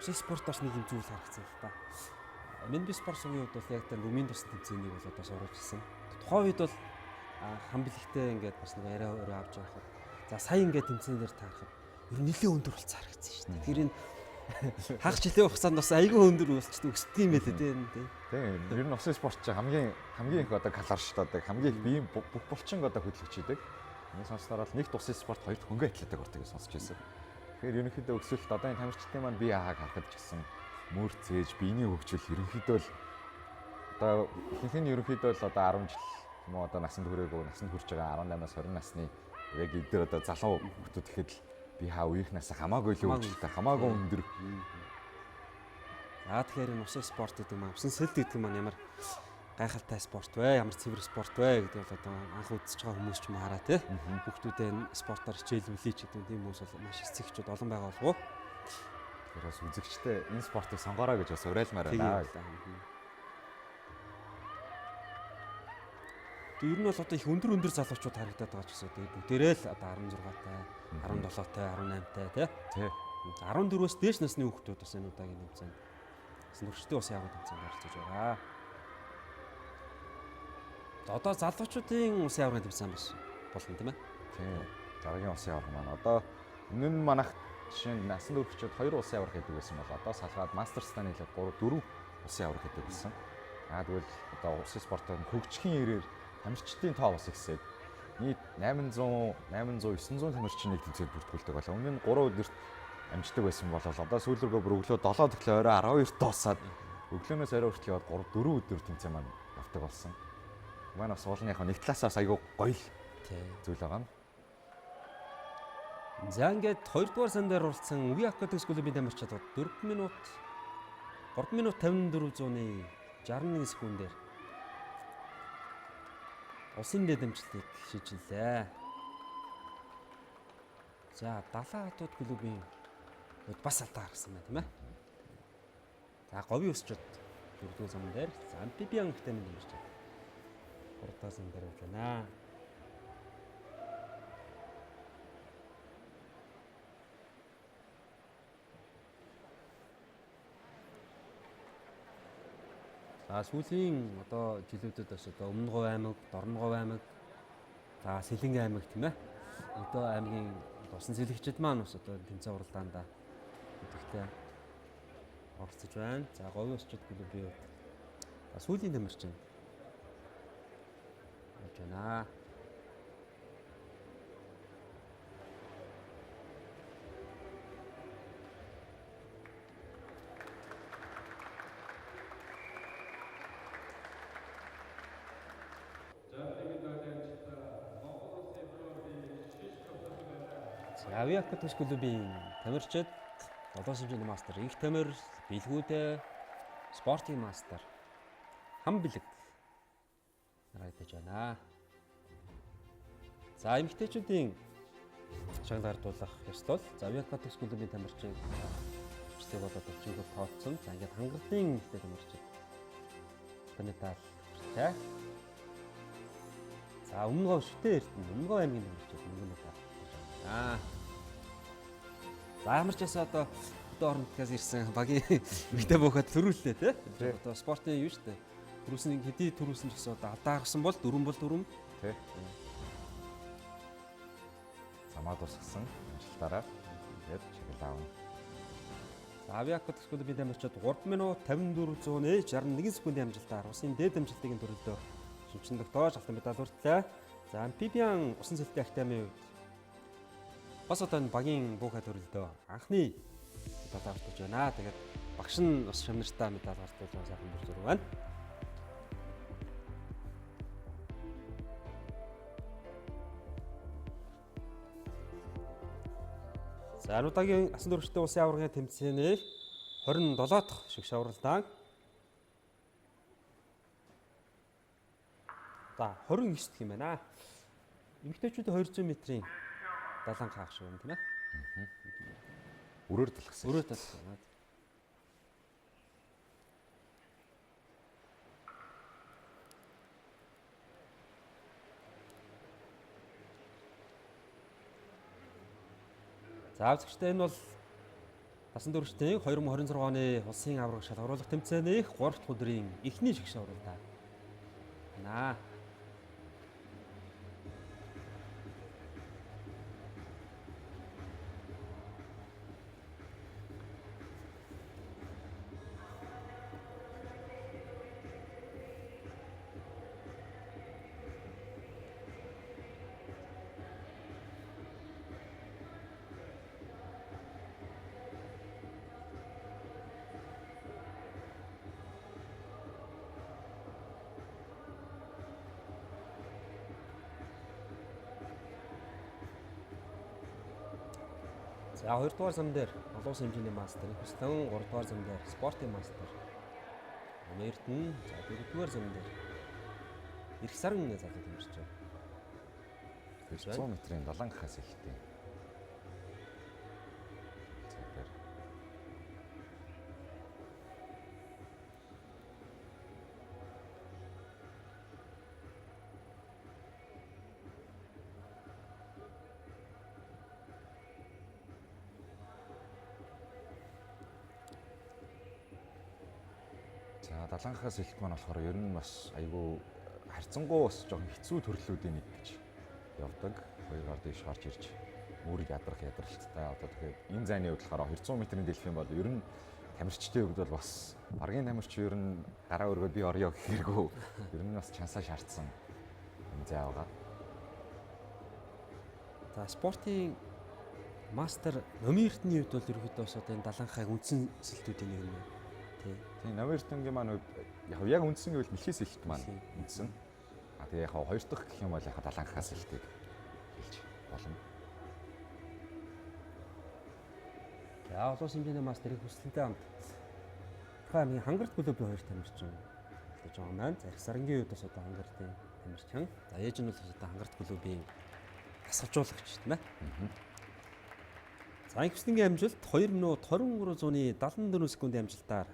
A: усын спорт бас нэг юм зүйл харагдсан л та. MNB спорт сувгийн хувьд бол яг тэр румын тус тэмцээнийг бол одоо сурвалж ирсэн. Тухайн үед бол хамбилэгтэй ингээд бас нэг арай өөрөө авч явахад за сая ингээд тэмцээн дээр таарахад ер нь нэлээд өндөр болцсон харагдсан шүү дээ. Тэр энэ хагас жилийн хугацаанд бас айгүй өндөр болчтой өсдөг юм байлээ тийм.
B: Тийм. Ер нь усын спорт чинь хамгийн их одоо калор шүү дээ. Хамгийн их биеийн бүх булчин одоо хөдөлгөж идэг. Миний сонссноор бол нэгт усын спорт, хоёрт хөнгө атлетик ордог гэж сонсч байсан. Тэгэхээр ерөнхийдөө өсөлт одоо энэ тамирчдын маань бие хааг харахад ч гэсэн мөр зээж биений хөгжил ерөнхийдөө л одоо ихэнх нь ерөнхийдөө л одоо 10 жил юм уу одоо насанд хүрээгүй насанд хүрч байгаа 18-аас 20 насны яг эдгээр одоо залуу хүмүүс гэхэд л бие хаа үеийнхнээс хамаагүй л хөгжилтэй, хамаагүй өндөр.
A: За тэгэхээр энэ усын спорт гэдэг маань, усын сэлд гэдэг маань ямар гайхалтай спорт вэ? Ямар цэвэр спорт вэ гэдэг бол одоо анх үзэж байгаа хүмүүс ч юм хараа тий. Хүүхдүүдээ энэ спортоор хичээлүүлээ ч гэдэг тийм хүмүүс бол маш эцэгчүүд олон байгаа болов уу?
B: Тэгэхээр бас үзэгчтэй энэ спортыг сонгоорой гэж бас уриалмаар байна.
A: Тэг ер нь бол одоо их өндөр залуучууд харагдаад байгаа ч гэсэн тэгээ бүгдээрээ л одоо 16-тай, 17-тай, 18-тай тий.
B: Тий.
A: 14-өөс дээш насны хүүхдүүд бас энэ удаагийн тэмцээнд бас нөрчтэй ус явах тэмцээнд оролцож байгаа. За одоо залуучуудын усын аваргын тэмцээн бас болно тийм ээ.
B: Тийм. Дараагийн усын аварга маань одоо өмнө нь манайх жишээ нь насан туршид 2 усын аварга хийдэг байсан бол одоо салгаад мастерстаа нийлээд 3 4 усын аварга хийдэг болсон. Аа тэгвэл одоо усын спортоор хөгжихийн ирээр тамирчдын тоо бас ихсээд нийт 800 800 900 тамирчин нэг тэмцээнд бүртгүүлдэг болоо. Өмнө нь 3 өдөрт амждаг байсан бол одоо сүүл рүүгээ бүр өглөө 7 тэгэхээр орой 12-т дуусаад өглөөнөөс орой хүртэл яваад 3 4 өдөр тэмцээн маань явдаг болсон. Манай бас уулын яг нэг талаасаа айгүй гоё л зүйл байгаа юм.
A: За ингээд 2 дугаар сан дээр оролцсон We Aquatics клубын тамирчид 4 минут 3 минут 54 61 секундээр усын дэд амжилтыг шийдэлээ. За Далайн хотод клубын хувьд бас алдаа гаргасан байна тийм ээ. За говийн өсчүүд 4 дугаар сан дээр, за амфибиан академийн тамирчид 3 дугаар сан дээр явж байна. За сүүлийн одоо жилүүдэд бас одоо Өмнө Говь аймаг, Дорноговь аймаг, за Сэлэнгэ аймаг тийм ээ. Одоо аймгийн усан сэлэгчид маань бас одоо тэмцээн уралдаанд идэвхтэй оролцож байна. За Говийн өсчид клубын хувьд за сүүлийн тамирчин явж байна. За We Aquatics клубын тамирчид олон хэмжээний мастер Инх Тамир, Билгүүдэ, спортын мастер Хам Билэг харагдаж байна. За эмэгтэйчүүдийн шагнал гардуулах ёслол. За We Aquatics клубын тамирчид бичлэг болоод 40 гол тооцсон. За ингээд хангалын эмэгтэй тамирчид медаль хүртээ. За Өмнө Говь Шүтэн Эрдэнэ, Өмнө Говь аймгийн тамирчид мөнгө медаль авч байна. За ямар ч байсан одоо хөдөө орон нутгаас ирсэн багийн эмэгтэй бөөхөд төрүүллээ тий. Одоо спортын юу шүү дээ. Төрүүлсэн хэдий төрүүлсэн ч гэсэн одоо алдаа гаргасан бол дөрвөн бол дөрвөн.
B: Тий. Замаа дуусгасан амжилтаараа тэгээд чиглэл аавна.
A: За We Aquatics клубын тамирчид 3 минут 54 61 секундын амжилтаар усын дээд амжилтын төрөлдөө шимчин тогтоож алтан медаль хүртлээ. За амфибиан усан сэлтийн академийн хувьд бас одоо энэ багийн бөөхө төрөлдөө анхны медаль авч байна. Тэгээд багш нь бас шамнартай медаль гартуулж байгаа сайхан бүр зураг байна. За энэ удаагийн асан туршдын улсын аваргын тэмцээний 27 дахь шиг шавралдаан. За 29 дэх юм байна. Эмэгтэйчүүдийн 200 метрийн Далан хаах шиг юм тийм ээ.
B: Өрөөр талхсан.
A: Өрөөр талхсан. За үзэгчдээ энэ бол Насан туршдын 2026 оны улсын аварга шалгаруулах тэмцээний 3 дахь өдрийн эхний шигшээ уралдаа. Наа. За 2 дугаар зам дээр олон улсын хэмжээний мастер хүслэн, 3 дугаар зам дээр спортын мастер Эрдэнэ, за 4 дугаар зам дээр Ирэх саран залуу тэмэрч байна.
B: 100 метрийн далан гахаас ихтэй. За дээр. За даланхаас хэлэх маань болохоор ер нь бас айгүй харьцангуй бас жоохон хэцүү төрлүүдийн нэг гэж явдаг. Хоёр гар дээш гарч ирж мөр ядрах ядралттай. Одоо тэгэхээр энэ зайны хувьд болохоор 200 метрийн дэлфин бол ер нь тамирчдын хувьд бол бас баргийн тамирч ер нь гараа өргөө би орё гэхэргүй ер нь бас чансаа шаардсан энэ зай байгаа.
A: За спортын мастер Номын Эрдэнийн хувьд бол ерөнхийдөө бас одоо энэ даланхайг үндсэн сэлтүүдийн нэг юм байна. Тий.
B: Тийм, Номын Эрдэнэгийн маань хувьд яг үндсэн гэвэл мэлхий сэлт маань үндсэн. А тэгээ яг хоёр дахь гэх юм бол яг даланхаа сэлтийг хэлж болно.
A: За олон улсын хэмжээний мастер их хүслэнтэй хамт Тухайн аймгийн Хангарт клубын хоёр тамирчин болж байгаа маань. За Ирэх сарангийн хувьд бас одоо Хангартын тамирчин. За ээж нь бол одоо Хангарт клубын дасгалжуулагч тийм ээ. За инх хүслэнгийн амжилт 2 минут 23.74 секундын амжилтаар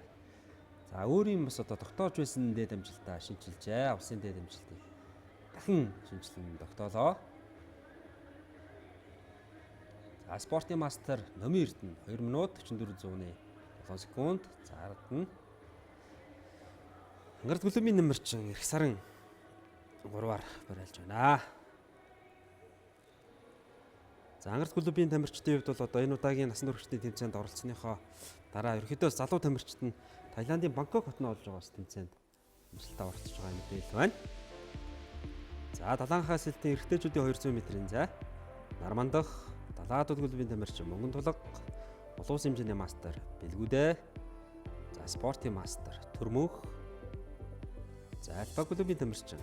A: за өөрийн бас одоо тогтоож байсан дээд амжилтаа шинчилжээ. Улсын дээд амжилтыг дахин шинжилэн тогтоолоо. За спортын мастер Номын Эрдэнэ 2 минут 44.7 секунд. За ард нь Хангарт клубын нэмэрчин Ирэх сарын 3-аар бариалж байна. За Ангарт клубын тамирчдын хувьд бол одоо энэ удаагийн насан туршидын тэмцээнд оролцсныхоо дараа ерөнхийдөө залуу тамирчид нь Таиландын Бангкок хотно болж байгаа бас тэмцээнд амжилттай оролцож байгаа мэдээлэл байна. За далаанхаа сэлтийн эрэгтэйчүүдийн 200 метрийн зай Нармандах Далаадууд клубын тамирчин Мөнгөн Тулга, олон улсын хэмжээний мастер Бэлгүүдэ, за спортын мастер Төрмөнх, за Альфа клубын тамирчин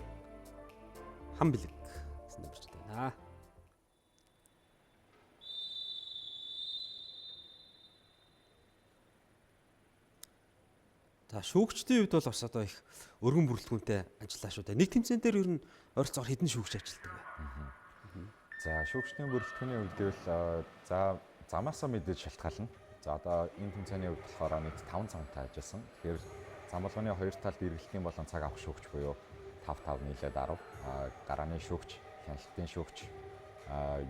A: Хан Бэлэг гэсэн тамирчид байна. За шүүгчдийн хувьд бол бас одоо их өргөн бүрэлдэхүүнтэй ажиллаа шүү дээ. Нэг тэмцээн дээр ер нь ойролцоогоор хэдэн шүүгч ажилладаг вэ?
B: За шүүгчдийн бүрэлдэхүүний хувьд гэвэл за замаасаа мэдээж шалтгаална. За одоо энэ тэмцээний хувьд болохоор нийт 5 замтай ажилласан. Тэгэхээр зам болгоны хоёр талд эргэлтийн болон цаг авах шүүгч буюу 5 5 нийлээд 10, гарааны шүүгч, хяналтын шүүгч,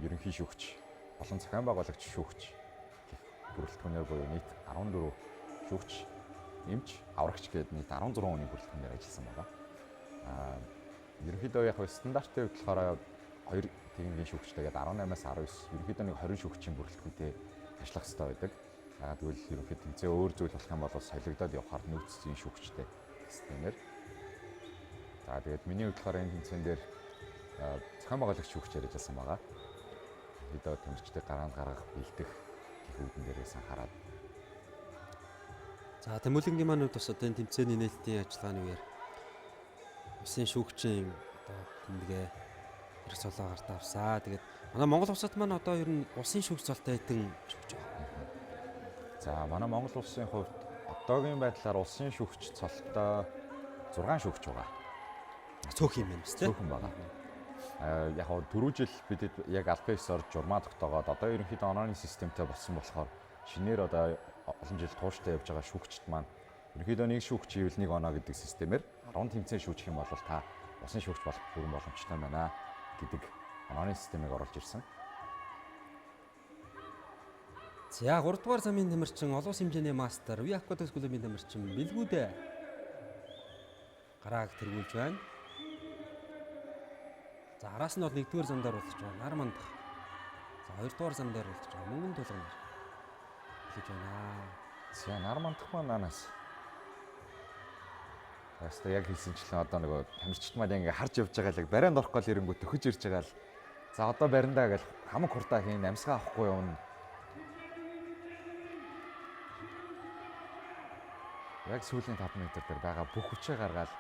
B: ерөнхий шүүгч, болон зохион байгуулагч шүүгч гэх бүрэлдэхүүнээр буюу нийт 14 шүүгч, эмч, аврагч гээд нийт 16 хүний бүрэлдэхүүнээр ажилласан байгаа. Ерөнхийдөө яг стандартын хувьд болохоор 2 техникийн шүүгчтэйгээд 18-аас 19 ерөнхийдөө нэг 20 шүүгчийн бүрэлдэхүүнтэй ажиллах хэрэгтэй байдаг. Яагаад гэвэл ерөнхийдөө тэмцээн өөр зүйл болох юм бол солигдоод явахаар нөөцийн шүүгчтэй системээр. За тэгээд миний хувьд болохоор энэ тэмцээн дээр зохион байгуулагч шүүгчээр ажилласан байгаа. Ерөнхийдөө тамирчдыг гараанд гаргах, бэлдэх гэх үүдэн дээрээс анхаарад.
A: За Тэмүүлэнгийн маань хувьд бас одоо энэ тэмцээний нээлтийн ажиллагааны үеэр улсын шүүгчийн одоо тэмдэгэ эрх цолоо гартаа авсаа. Тэгээд манай Монгол улсад маань одоо ер нь улсын шүүгч цолтой хэдэн шүүгч байгаа.
B: За манай Монгол улсын хувьд одоогийн байдлаар улсын шүүгч цолтой 6 шүүгч байгаа.
A: Цөөх юм байна биз дээ.
B: Цөөхөн байгаа. Яг хоо түрүү жил бид яг албан ёсоор журмаа тогтоогоод одоо ерөнхийдөө онооны системтэй болсон болохоор шинээр одоо олон жил тууштай явж байгаа шүүгчд маань ерөнхийдөө нэг шүүгч ивэл нэг оноо гэдэг системээр 10 тэмцээн шүүчих юм бол та усын шүүгч болох бүрэн боломжтой байна гэдэг онооны системийг оруулж ирсэн.
A: За 3 дугаар замын тамирчин олон улсын хэмжээний мастер Үе Акватикс клубын тамирчин Бэлгүүдэ гарааг тэргүүлж байна. За араас нь бол 1-р зам дээр болчих байгаа нар мандах. За 2-р зам дээр болчих байгаа мөнгөн тулган хэлж байна.
B: За нар мандах маань наанаас. Тэстэ яг хэлсэнчлэн одоо нөгөө тамирчид маань ингээ харж явж байгаа л яг барайнд орохгүй л ирэнгүү төхөж ирж байгаа л. За одоо бариндаа гэл хамаг хурдаа хийн амьсгаа авахгүй явна. Яг сүүлийн 5 м дээр байгаа бүх хүчээ гаргаал.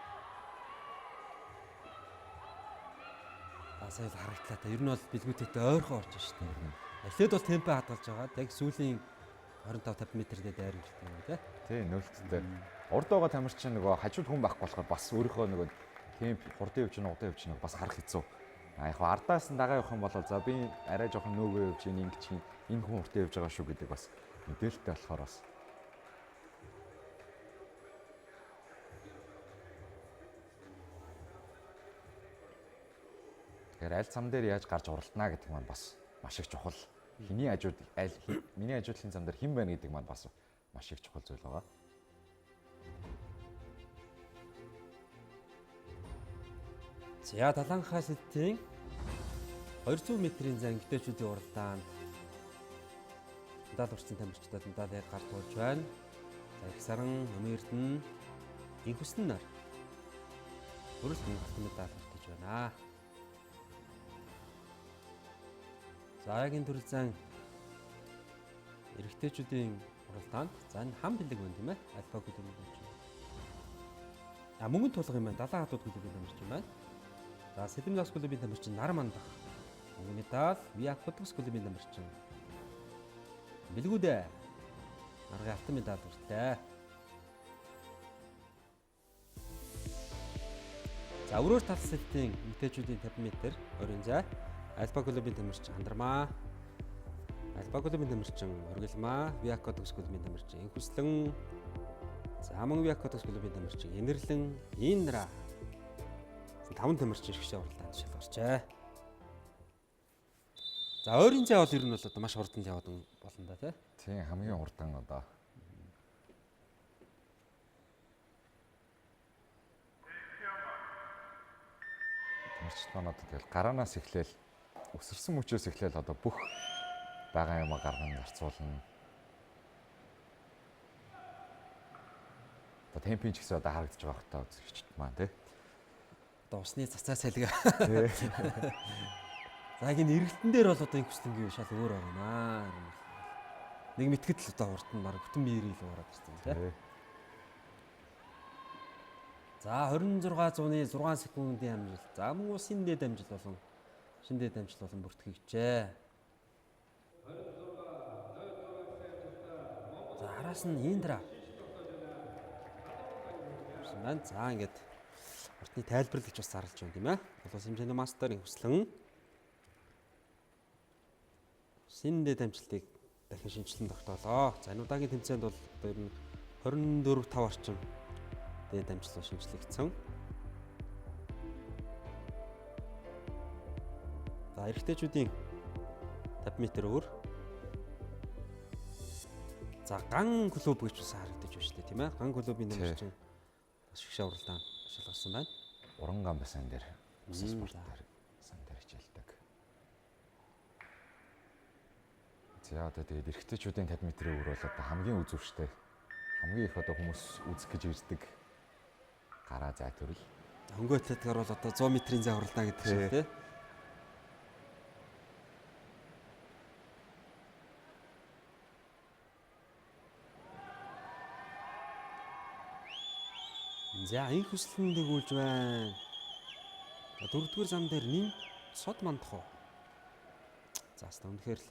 A: За сая л харагдлаа та. Ер нь бол бэлгүүтээтэй ойрхон орж штэ. Эхлээд бол темпо хадгалж байгаа. Яг сүүлийн 25 50 м дээр дайр хүрдэг юм тий.
B: Тий, нөлттэй. Урд байгаа тамирчин нөгөө хажууд хүн байхгүй болохоор бас өөрийнхөө нөгөө темп хурдан явж гин удаан явж гин бас харах хэцүү. А яг ардаас нь дагаа явах юм бол за би арай жоохон нөөгөө явж гин ингэ чинь энэ хүн хурдан явж байгаа шүү гэдэг бас мэдээлэлтэй болохоор бас. Тэгэхээр аль зам дээр яаж гарч уралдана гэдэг маань бас маш их чухал. Хиний хажууд аль миний хажуудлын зам дээр хэн байна гэдэг маань бас маш их чухал зүйл байгаа.
A: За Даланхай сэлтийн 200 метрийн зан эмэгтэйчүүдийн уралдаанд медаль хүртсэн тамирчдад медалийг гар туулж байна. За их саран, Номын Эрдэнэ, Инх хүсэн нар өрөлт алтан медаль хүртэж байна. За яг энэ төрөл зан эрэгтэйчүүдийн уралдаанд за энэ хам бэлэг байна тийм ээ. Альфа клубын тамирчин. А мөнгөн тулга юм байна. Далайн хатууд клубын тамирчин байна. За Сэлэм зас клубын тамирчин Нар мандах. Мөнгөн медаль Виа Котгс клубын тамирчин. Бэлгүүдээ. Наргын алтан медаль хүртлээ. За өрөөр тал сэлтийн эмэгтэйчүүдийн 50 м оройн зай. Альфа клубын тамирчин Хандармаа. Альфа клубын тамирчин Оргилмаа, Виа Котгс клубын тамирчин Инхүслэн. За мөн Виа Котгс клубын тамирчин Энэрлэн, Индра. 5 тамирчин шигшээ уралдаанд шалгарчээ. За ойрын зай бол ер нь бол одоо маш хурдан яваад болно да тий.
B: Тийм хамгийн хурдан одоо. Тамирчид маань одоо тэгэл гараанаас эхлээл өсөрсөн мөчөөс эхлээл одоо бүх байгаа юмаа гарган зарцуулна. Одоо темпийн ч гэсэн одоо харагдаж байгаа хта үзэгчд маань тий.
A: Одоо усны цацаа салга. За яг энэ эргэлтэн дээр бол одоо инх хүслэнгийн шал өөр байгаа маа. Нэг мэтгэд л одоо урт нь баг бүтэн биерийг л уураад ирсэн тий. За 26.6 секундын амжилт. За мөн усын дэд амжилт болон шин дэд амжилт болон бүртгэгджээ. За араас нь Индра. Байна. За ингээд уртны тайлбарлагч бас зарлж байна тийм ээ. Олон улсын хэмжээний мастер инх хүслэн. Шин дэд амжилтыг дахин шинжилэн тогтоолоо. За энэ удаагийн тэмцээнд бол одоо ер нь 24-5 орчим дэд амжилт шинжлэгдсэн. За эрэгтэйчүүдийн 50 м өөр. За ган клуб гэж бас харагдаж байна шүү дээ тийм ээ. Ган клубын тамирчин бас шигшээ уралдаанд шалгарсан байна.
B: Уран ган басан дээр усан спорт дээр сан дээр хичээлдэг. За одоо тэгээд эрэгтэйчүүдийн 50 м-ийн өөр бол одоо хамгийн үзүүштэй хамгийн их одоо хүмүүс үзэх гэж ирдэг гараа зай төрөл.
A: Хөнгө атлетикаар бол одоо 100 м-ийн зай хуралдаа гэдэг шиг тий. За инх хүслэн дэгүүлж байна. За дөрөвдүгээр зам дээр нин сод мандах уу. За хаста үнэхээр л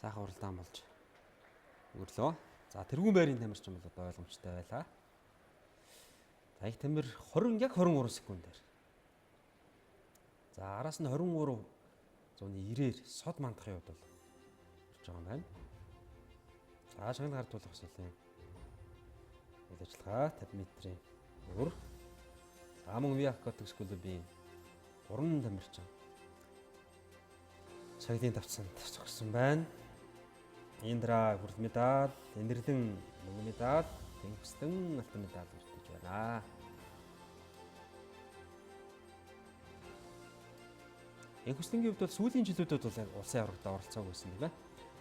A: сайхан уралдаан болж өнгөрлөө. За тэргүүн байрын тамирчин бол одоо ойлгомжтой байлаа. За их тамир 20 яг 23 секундээр. За араас нь 23.90-ээр Сод мандахын хувьд бол орж байгаа юм байна. За шагнал гар тулах ёслолын үйл ажиллагаа 50 метрийн уур. За мөн Виа Акватикс клубын 3 тамирчин шагналын тавцанд зогссон байна. Индра хүрэл медаль, Энэрлэн мөнгө медаль, Тэнхвстэн алтан медаль хүртэж байна. Энхвстэнгийн хувьд бол сүүлийн жилүүдэд бол яг улсын аврагт оролцоог байсан тийм ээ.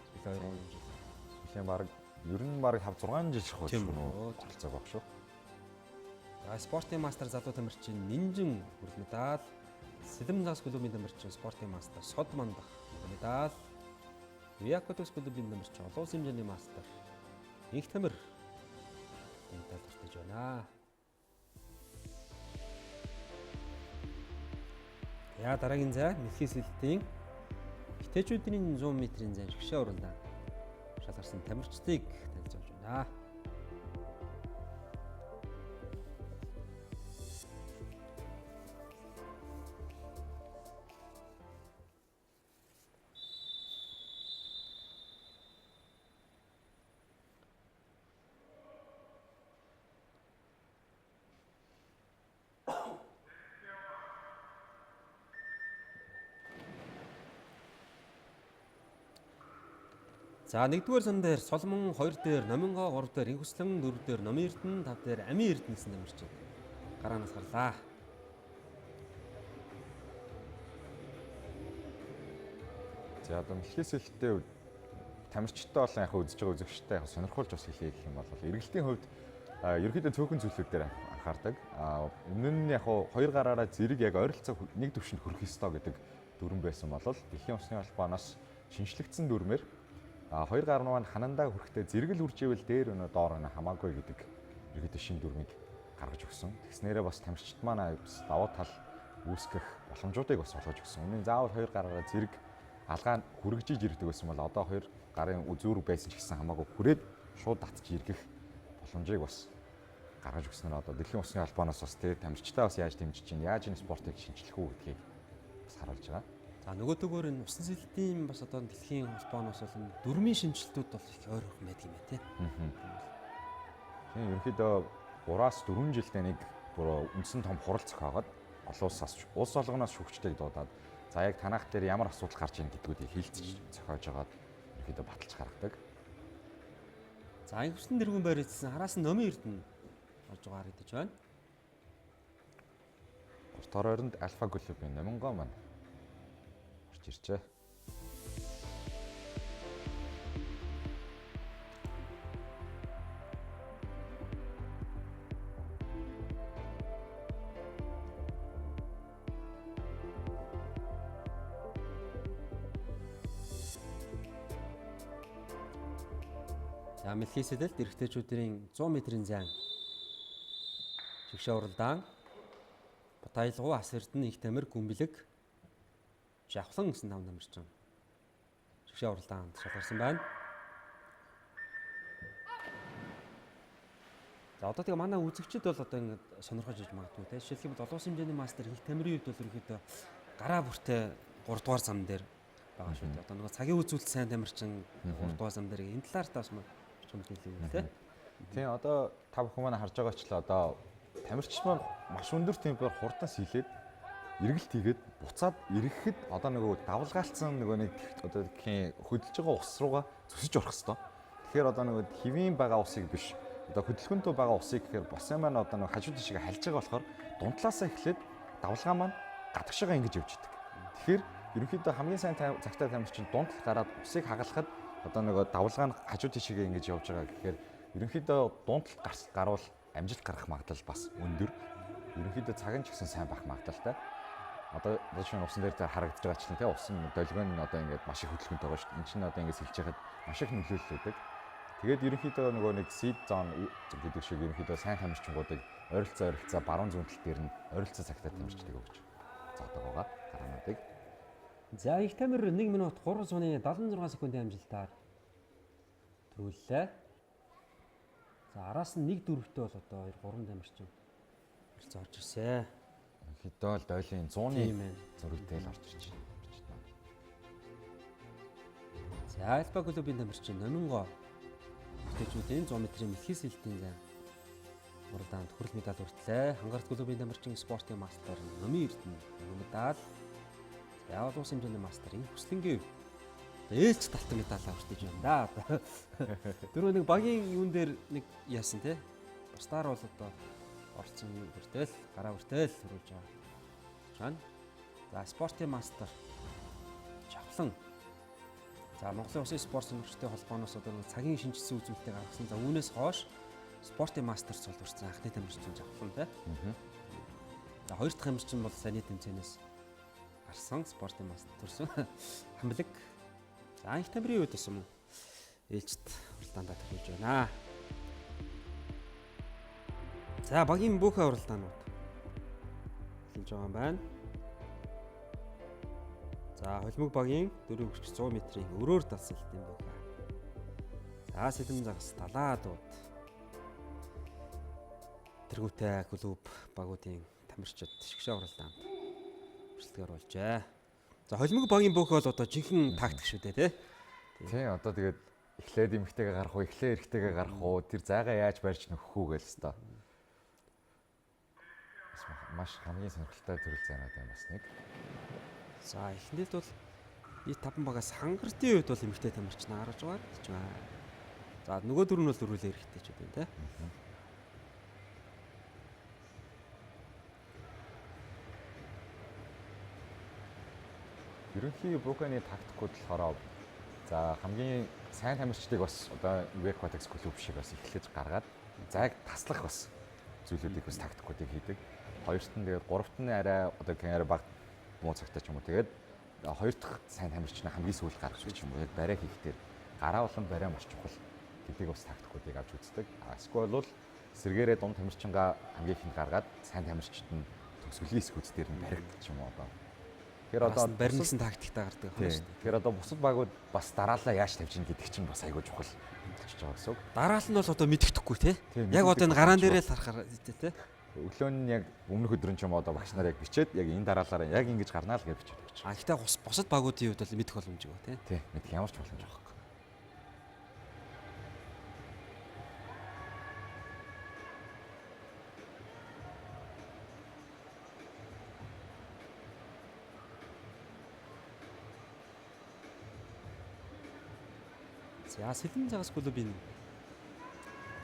A: Сүүлийн 2-3 жил.
B: Сүүлийн баг ер нь баг 5 6 жил шахуу
A: Тийм
B: шүү.
A: үү.
B: Оролцоог баг шүү.
A: За спортын мастер залуу тамирчин Нинжин хүрэл медаль, Сэлэм загас клубын тамирчин спортын мастер Сод мандах медаль, Виа Акватикс клубын тамирчин олон улсын хэмжээний мастер Инх Тамир медаль хүртэж байна. Я дараагийн зай Мэлхий сэлтийн хитэжүүдийн 100 метрийн зай шгшээ уралдаан шалгарсан тамирчдыг танилцуулж байна. За нэгдүгээр зам дээр Соломон, хоёр дээр Номингоо, гурав дээр Инхүслэн, дөрөв дээр Номын Эрдэнэ, тав дээр Амийн Эрдэнэ гэсэн тамирчин гараанаас гарлаа.
B: За одоо мэлхий сэлттэй тамирчтай болон яг үзэж байгаа үзэгчтэй яг сонирхолж бас хэлье гэх юм бол эргэлтийн хувьд ерөнхийдөө цөөхөн зүйлүүд дээр анхаардаг. Өмнө нь яг хоёр гараараа зэрэг яг ойролцоо нэг төвшөнд хүрэх ёстой гэдэг дүрэм байсан бол Дэлхийн усны холбооноос шинжлэгдсэн дүрмээр хоёр гар маань ханандаа хүрэхдээ зэрэг л үрж ивэл дээр өнөө доор өнөө хамаагүй гэдэг ерөнхийдөө шинэ дүрмийг гаргаж өгсөн. Тэгснээрээ бас тамирчид маань бас давуу тал үүсгэх боломжуудыг бас олгож өгсөн. Өмнө нь заавал хоёр гараараа зэрэг алгаа хүргэж ирдэг байсан бол одоо хоёр гарын үзүүр байсан ч гэсэн хамаагүй хүрээд шууд татж иргэх боломжийг бас гаргаж өгснөөр одоо Дэлхийн усны холбооноос бас тэ тамирчдаа бас яаж дэмжиж чинь, яаж энэ спортыг шинжлэх үү гэдгийг бас харуулж байгаа.
A: За нөгөөтэйгөр энэ усан сэлтийн бас одоо дэлхийн холбооноос бол энэ дүрмийн шинжилтүүд бол их ойрхон байдаг юм байна тий.
B: Тийм ерөнхийдөө 3-4 жилдээ нэг бүр үндсэн том хурал зохиогоод олон улсаас улс олгоноос шүүгчдийг дуудаад за яг танах дээр ямар асуудал гарч ийн гэдгүүдийг хилцэж зохиож агаад ерөнхийдөө баталж гаргадаг.
A: За инхвсэн дэргүн байр эзэлсэн хараас нь Номын Эрдэнэ орж байгаа харагдаж байна.
B: 3 дахь ойронд Альфа клубын Номингоо маань орж иржээ.
A: За Мэлхий сэлэлт эрэгтэйчүүдийн 100 метрийн зайн шигшээ уралдаан Батаялгуу Ас Эрдэнэ Их Тамир Гүнбэлэг Жавхлан гэсэн нам тамирчин шигшээ уралдаанд шалгарсан байна. За одоо тэгээ манай үзэгчид бол одоо ингэж сонирхож иж магадгүй те. Жишээлх юм бол олон улсын хэмжээний мастер Их Тамирын хувьд бол ерөнхийдөө гараа бүртээ 3 дугаар зам дээр байгаа шүү дээ. Одоо нөгөө цагийн үзүүлэлт сайн тамирчин 3 дугаар зам дээр энэ талаар та бас мэдээлэл өгвөл те.
B: Тийм одоо та бүхэн маань харж байгаачлаа одоо тамирчид маань маш өндөр темпээр хурдан сэлээд эргэлт хийгээд буцаад ирэхэд одоо нөгөө давлгаалцсан нөгөө нэг одоо гэх хөдөлж байгаа ус руугаа зүсэж орох хэвээр. Тэгэхээр одоо нөгөө хэвийн байгаа усыг биш одоо хөдөлгөөнтэй байгаа усыг гэхээр босын маань одоо нөгөө хажуу тийшээ хальж байгаа болохоор дунтлаасаа эхлээд давлгаа маань гадагшаага ингэж явж идэг. Тэгэхээр ерөнхийдөө хамгийн сайн цагтай тамирчин дунтал гараад усыг хагалахад одоо нөгөө давлгаа нь хажуу тийшээ ингэж явж байгаа гэхээр ерөнхийдөө дунтал гарвал амжилт гаргах магадлал бас өндөр. Ерөнхийдөө цаг нь ч гэсэн сайн байх магадлалтай. Одоо шинэ усан дээр харагдаж байгаа чинь те усан долгион нь одоо ингээд маш их хөдөлгөөнтэй байгаа шүү дээ. Энд чинь одоо ингээд сэлж яхад маш их нөлөөлөл өгдөг. Тэгээд ерөнхийдөө нөгөө нэг seed zone гэдэг шиг ерөнхийдөө сайн тамирчингуудыг ойролцоо баруун зүүн тал дээр нь ойролцоо цагтаа тамирчдыг өгч заадаг байгаа гараануудыг.
A: За Их Тамир 1 минут 3.76 секундын амжилтаар төрүүллээ. За араас нь 1-4-тэй бол одоо 2 3 тамирчин харилцаа орж ирсэн.
B: Ерөнхийдөө л дойлын 100-ны
A: Тийм ээ.
B: зөрүүтэй л орж ирж байна.
A: За Альба клубын тамирчин Номинго эмэгтэйчүүдийн 100 метрийн мэлхий сэлтийн зайн уралдаанд хүрэл медаль хүртлээ. Хангарт клубын тамирчин спортын мастер Номын Эрдэнэ мөнгө медаль. За олон улсын хэмжээний мастер энэ хүслэнгийн ээлж талтан медаль хүртэж байна да. Дөрөв нэг багийн юун дээр нэг яасан те. Бусдаар бол одоо орцсон юм хүртэл гараа хүртэл хөрвүүлж байгаа. Чан. За спортын мастер Чавлан. За Монголын Усын спорт сонирхчдын холбооноос одоо нэг цагийн шинжилсэн үзүүлэлтийг гаргасан. За үүнээс хойш спортын мастер цол хүрсэн анхны тамирчин Чавлан те. За хоёр дахь тамирчин бол саний тэмцээнээс гарсан спортын мастер төрсөн Хамлаг. За анх тамирын үед бас юм ээлжит уралдаандаа төлөвлөж байна. За багийн бүх уралдаанууд эхэлж байгаа юм байна. За холимог багийн 4 хүч 100 метрийн өрөөр далсалтын бөөхө. За сэлэм загас далаадууд. Тэргүүтэй клуб багуудын тамирчид шигшээ уралдаанд өрсөлдөөр болжээ. За холимог багийн бөөхө бол одоо жинхэнэ тактик шүү дээ, тий?
B: Тийм одоо тэгээд эхлээд эмэгтэйгээ гарах уу, эхлээ эрэгтэйгээ гарах уу, тэр зайгаа яаж барьж нөхөх үү гэж л ёстой. Бас маш хамгийн сонирхолтой төрөл зайнууд юм бас нэг.
A: За эхэндээ бол нийт 5 багаас хангартын үед бол эмэгтэй тамирчин гарч байгаа гэж байна. За нөгөө дөрөв нь бол дөрвөлээ эрэгтэйчүүд байна, тий?
B: Ерөнхий Буканы тактикууд болохоор за хамгийн сайн тамирчдыг бас одоо Aquatics клуб шиг бас эхлэж гаргаад зайг таслах бас зүйлүүдийг бас тактикуудыг хийдэг. Хоёрт нь тэгээд гуравт нь арай одоо гэх арай баг муу цагтаа ч юм уу тэгээд хоёр дахь сайн тамирчин хамгийн сүүл гаргах ч юм уу яг барай хийх дээр гараа болон барай маш чухал гэдэг бас тактикуудыг авч үздэг. Эсвэл бол сэргээрээ дунд тамирчингаа хамгийн ихэнд гаргаад сайн тамирчид нь төгсгөлийн хэсгүүд дээр нь барих ч юм уу одоо. Тэгэхээр
A: Одоо
B: одоо
A: барина гэсэн тактиктай гардаг байна шүү дээ.
B: Тэгэхээр одоо бусад багууд бас дараалал яаж тавьж ийн гэдэг чинь бас айгүй чухал болчихж байгаа гэсэн үг.
A: Дараалал нь бол одоо мэддэхгүй тий.
B: Тийм,
A: Яг одоо энэ
B: мэддэхгүй
A: гараан
B: болчих.
A: дээрээ л харахаар тий тий.
B: Өглөө нь яг өмнөх өдөр нь ч юм уу одоо багш нар яг бичээд яг энэ дараалалаараа яг ингэж гарнаа л гэж бичээд өгч.
A: А гэхдээ бусад багуудын хувьд бол мэдэх боломжгүй тий.
B: Тий, мэдэх ямар ч боломж байхгүй.
A: За Сэлэн загас клубын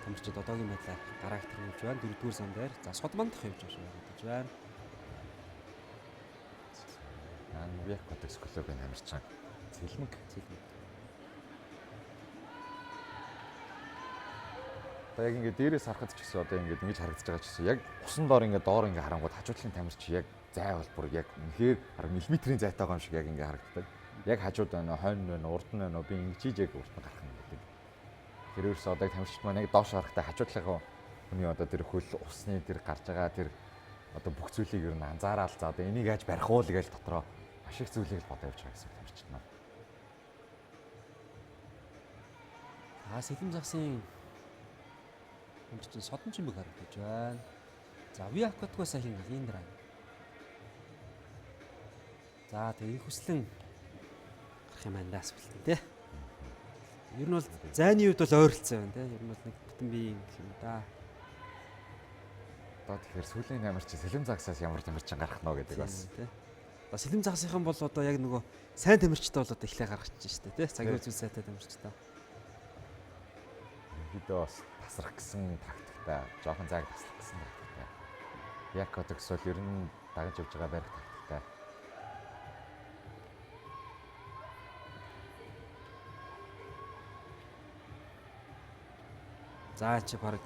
A: тамирчид одоогийн байдлаар гарааг тэргүүлж байна. Дөрөвдүгээр зам дээр. За Содмандах явж байгаа шиг харагдаж байна.
B: Аа, Aquatics клубын тамирчин Цэлмэг.
A: Цэлмэг.
B: Одоо яг ингээд дээрээс харахад ч гэсэн одоо ингээд ингэж харагдаж байгаа ч гэсэн яг усан доор ингээд доор ингээд харангууд хажуудлын тамирч яг зай бол бүр яг үнэхээр хараг миллиметрийн зайтай байгаа юм шиг яг ингээд харагддаг. Яг хажууд байна уу, хойно байна уу, урд нь байна уу, би ингэж ийж яг урд нь гарах юм гэдэг. Тэр ерөөсөө одоо тамирчид маань яг доош харахтаа хажуудлынхаа хүний одоо тэр хөл усны тэр гарч байгаа тэр одоо бүх зүйлийг ер нь анзаараал за одоо энийг яаж барих уу л гэж дотроо маш их зүйлийг л бодоо явж байгаа гэсэн тамирчид маань.
A: За Сэлэм загасын тамирчин Содон чимэг харагдаж байна. За Ви Акватгоо сахин Линдран. За тэг энэ хүслэн гарах юм байна даас бэлтэн тий. Ер нь бол зайны үед бол ойролцоо байна тий. Ер нь бол нэг бүтэн бие юм гэх юм да.
B: Одоо тэгэхээр сүүлийн тамирчин Сэлэм загсаас ямар тамирчин гарах нь гэдэг бас
A: Тийм, тий. Одоо Сэлэм загасынхан бол одоо яг нөгөө сайн тамирчтай бол одоо эхлээ гаргачих чинь шүү дээ тий. Цагийн үзүүл сайтай тамирчтай.
B: Ерөнхийдөө бас тасрах гэсэн тактиктай, жоохон зайг таслах гэсэн тактиктай. Якотекс бол ер нь дагаж явж байгаа барих тактиктай.
A: За чи баг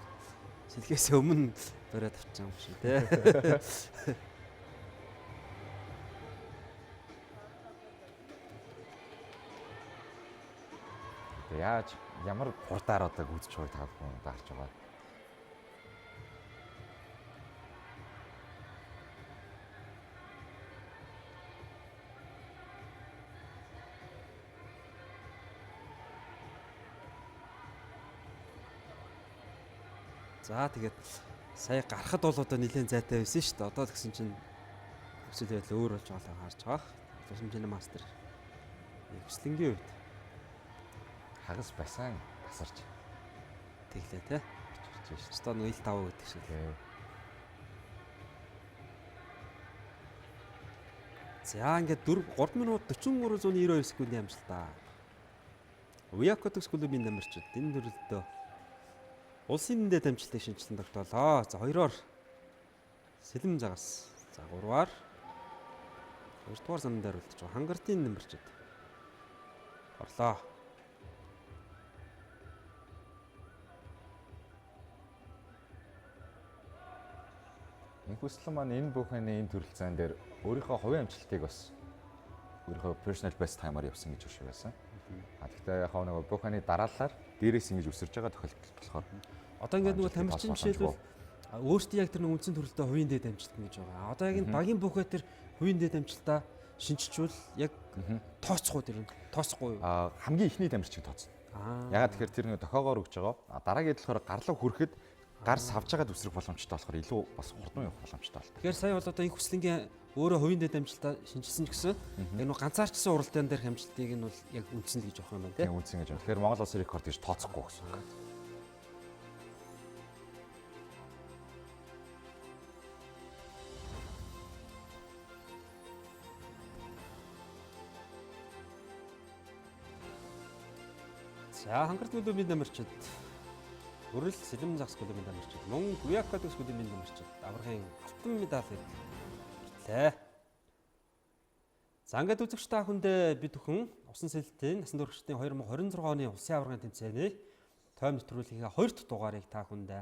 A: сэлгээс өмнө бариад авчих юм шиг тий.
B: Тэгээ яаж ямар хурдаар одоо гүйцэж байгааг та бүхэн одоо харж байгаа.
A: За тэгээд сая гарахад бол одоо нэлээд зайтай байсан шүү дээ. Одоо тэгсэн чинь Нөхцөл байдал өөр болж байгааг харж байгаа. Тусламжийн мастер хүслэнгийн хувьд
B: хагас байсан тасарч
A: тэглээ те.
B: Ирж шээ.
A: Өстой нэг ил тав гэдэг шиг. За ингээд 4 3 минут 43.92 секундын амжилтаа. Уякотекс клубын тамирчид энэ төрөлдөө улсын дэд амжилтыг шинжилсэн тогтоолоо. За хоёроор Сэлэм загас. За гурваар хоёрдугаар зам дээр үлдэж байгаа хангартын тамирчид орлоо.
B: Энэ хүслэн маань энэ бүхэн энэ төрөлцөөн дээр өөрийнхөө хувийн амжилтыг бас өөрийнхөө personal best time-аар явсан гэж шиг байсан. А тэгтээ яг нөгөө бүхний дараалалаар дээрээс ингэж өсөрж байгаа тохиолдол болохоор
A: одоо ингээд нөгөө тамирчин жишээлбэл өөртөө яг тэр нэг үндсэн төрөлтөө хувийн дэд амжилт гэж байгаа. Одоо яг энэ багийн бүхээ тэр хувийн дэд амжилтаа шинччихвэл яг тооцохгүй тэр нь тооцохгүй юу?
B: А хамгийн ихний тамирчин тооцно. Ягаад тэгэхээр тэр нэг дохоогоор өгч байгаа. А дараагийн болохоор гарлуу хүрэхэд гар савж байгаад үсрэх боломжтой болохоор илүү бас хурдан явах боломжтой болтой.
A: Тэгэхээр сая бол одоо энэ хүслэнгийн өөрөө хувийн дэд амжилтаа шинжилсэн ч гэсэн яг нэг ганцаарчсан уралдаан дээрх амжилтыг нь бол яг үндсэн л гэж авах юм байна
B: тийм. Үндсэн гэж. Тэгэхээр Монгол улсын рекорд гэж тооцохгүй гэсэн үг.
A: За хангарт клубын тамирчид Өрөл Сэлэм загас клубын тамирчид мөн Гуякадус клубын тамирчид аваргын алтан медалийг хүртлээ. За ингээд үзэгч та бүхэндээ бид бүхэн усан сэлтийн насан туршидын 2026 оны улсын аваргын тэмцээний тойм нэвтрүүлгийнхээ хоёр дахь дугаарыг та бүхэндээ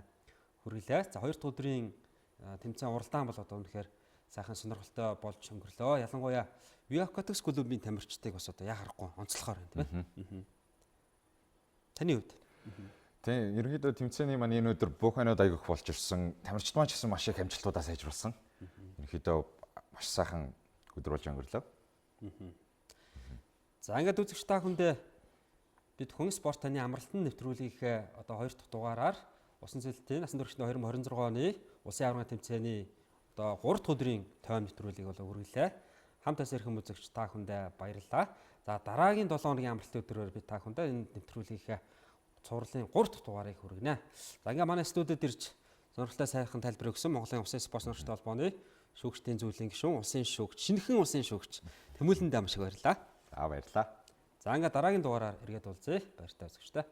A: хүргэлээ. За хоёр дахь өдрийн тэмцээн уралдаан бол одоо үнэхээр сайхан сонирхолтой болж өнгөрлөө. Ялангуяа Виакотекс клубын тамирчдыг бас одоо яа харахгүй онцлохоор байна тийм ээ. Таны хувьд?
B: Тийм, ерөнхийдөө тэмцээний маань энэ өдөр бүх ханууд аягүйх болж ирсэн. Тамирчид маань ч гэсэн маш их амжилтуудаа сайжруулсан. Ерөнхийдөө маш сайхан өдөр болж өнгөрлөө.
A: За ингээд үзэгч та бүхэндээ бид хүн спорт таны амралтын нэвтрүүлгийнхээ одоо хоёр дахь дугаараар усан сэлтийн насан туршидын 2026 оны улсын аваргын тэмцээний одоо 3 дахь өдрийн тойм нэвтрүүлгийг бол үргэлжлээ. Хамт ас ирхэн үзэгч та бүхэндээ баярлалаа. За дараагийн 7 хоногийн амралтын өдрөөр би та бүхэндээ энэ нэвтрүүлгийнхээ цувралын 3 дахь дугаарыг хүргэнэ. За ингээ манай студид ирж сонирхолтой сайхан тайлбар өгсөн Монголын Усын спорт сонирхолтой холбооны шүүгчдийн зүйлийн гишүүн, улсын шүүгч, шинэхэн улсын шүүгч Тэмүүлэндээ маш их баярлалаа.
B: За баярлалаа.
A: За ингээ дараагийн дугаараар эргээд уулзъя. Баяртай үзэгчдээ.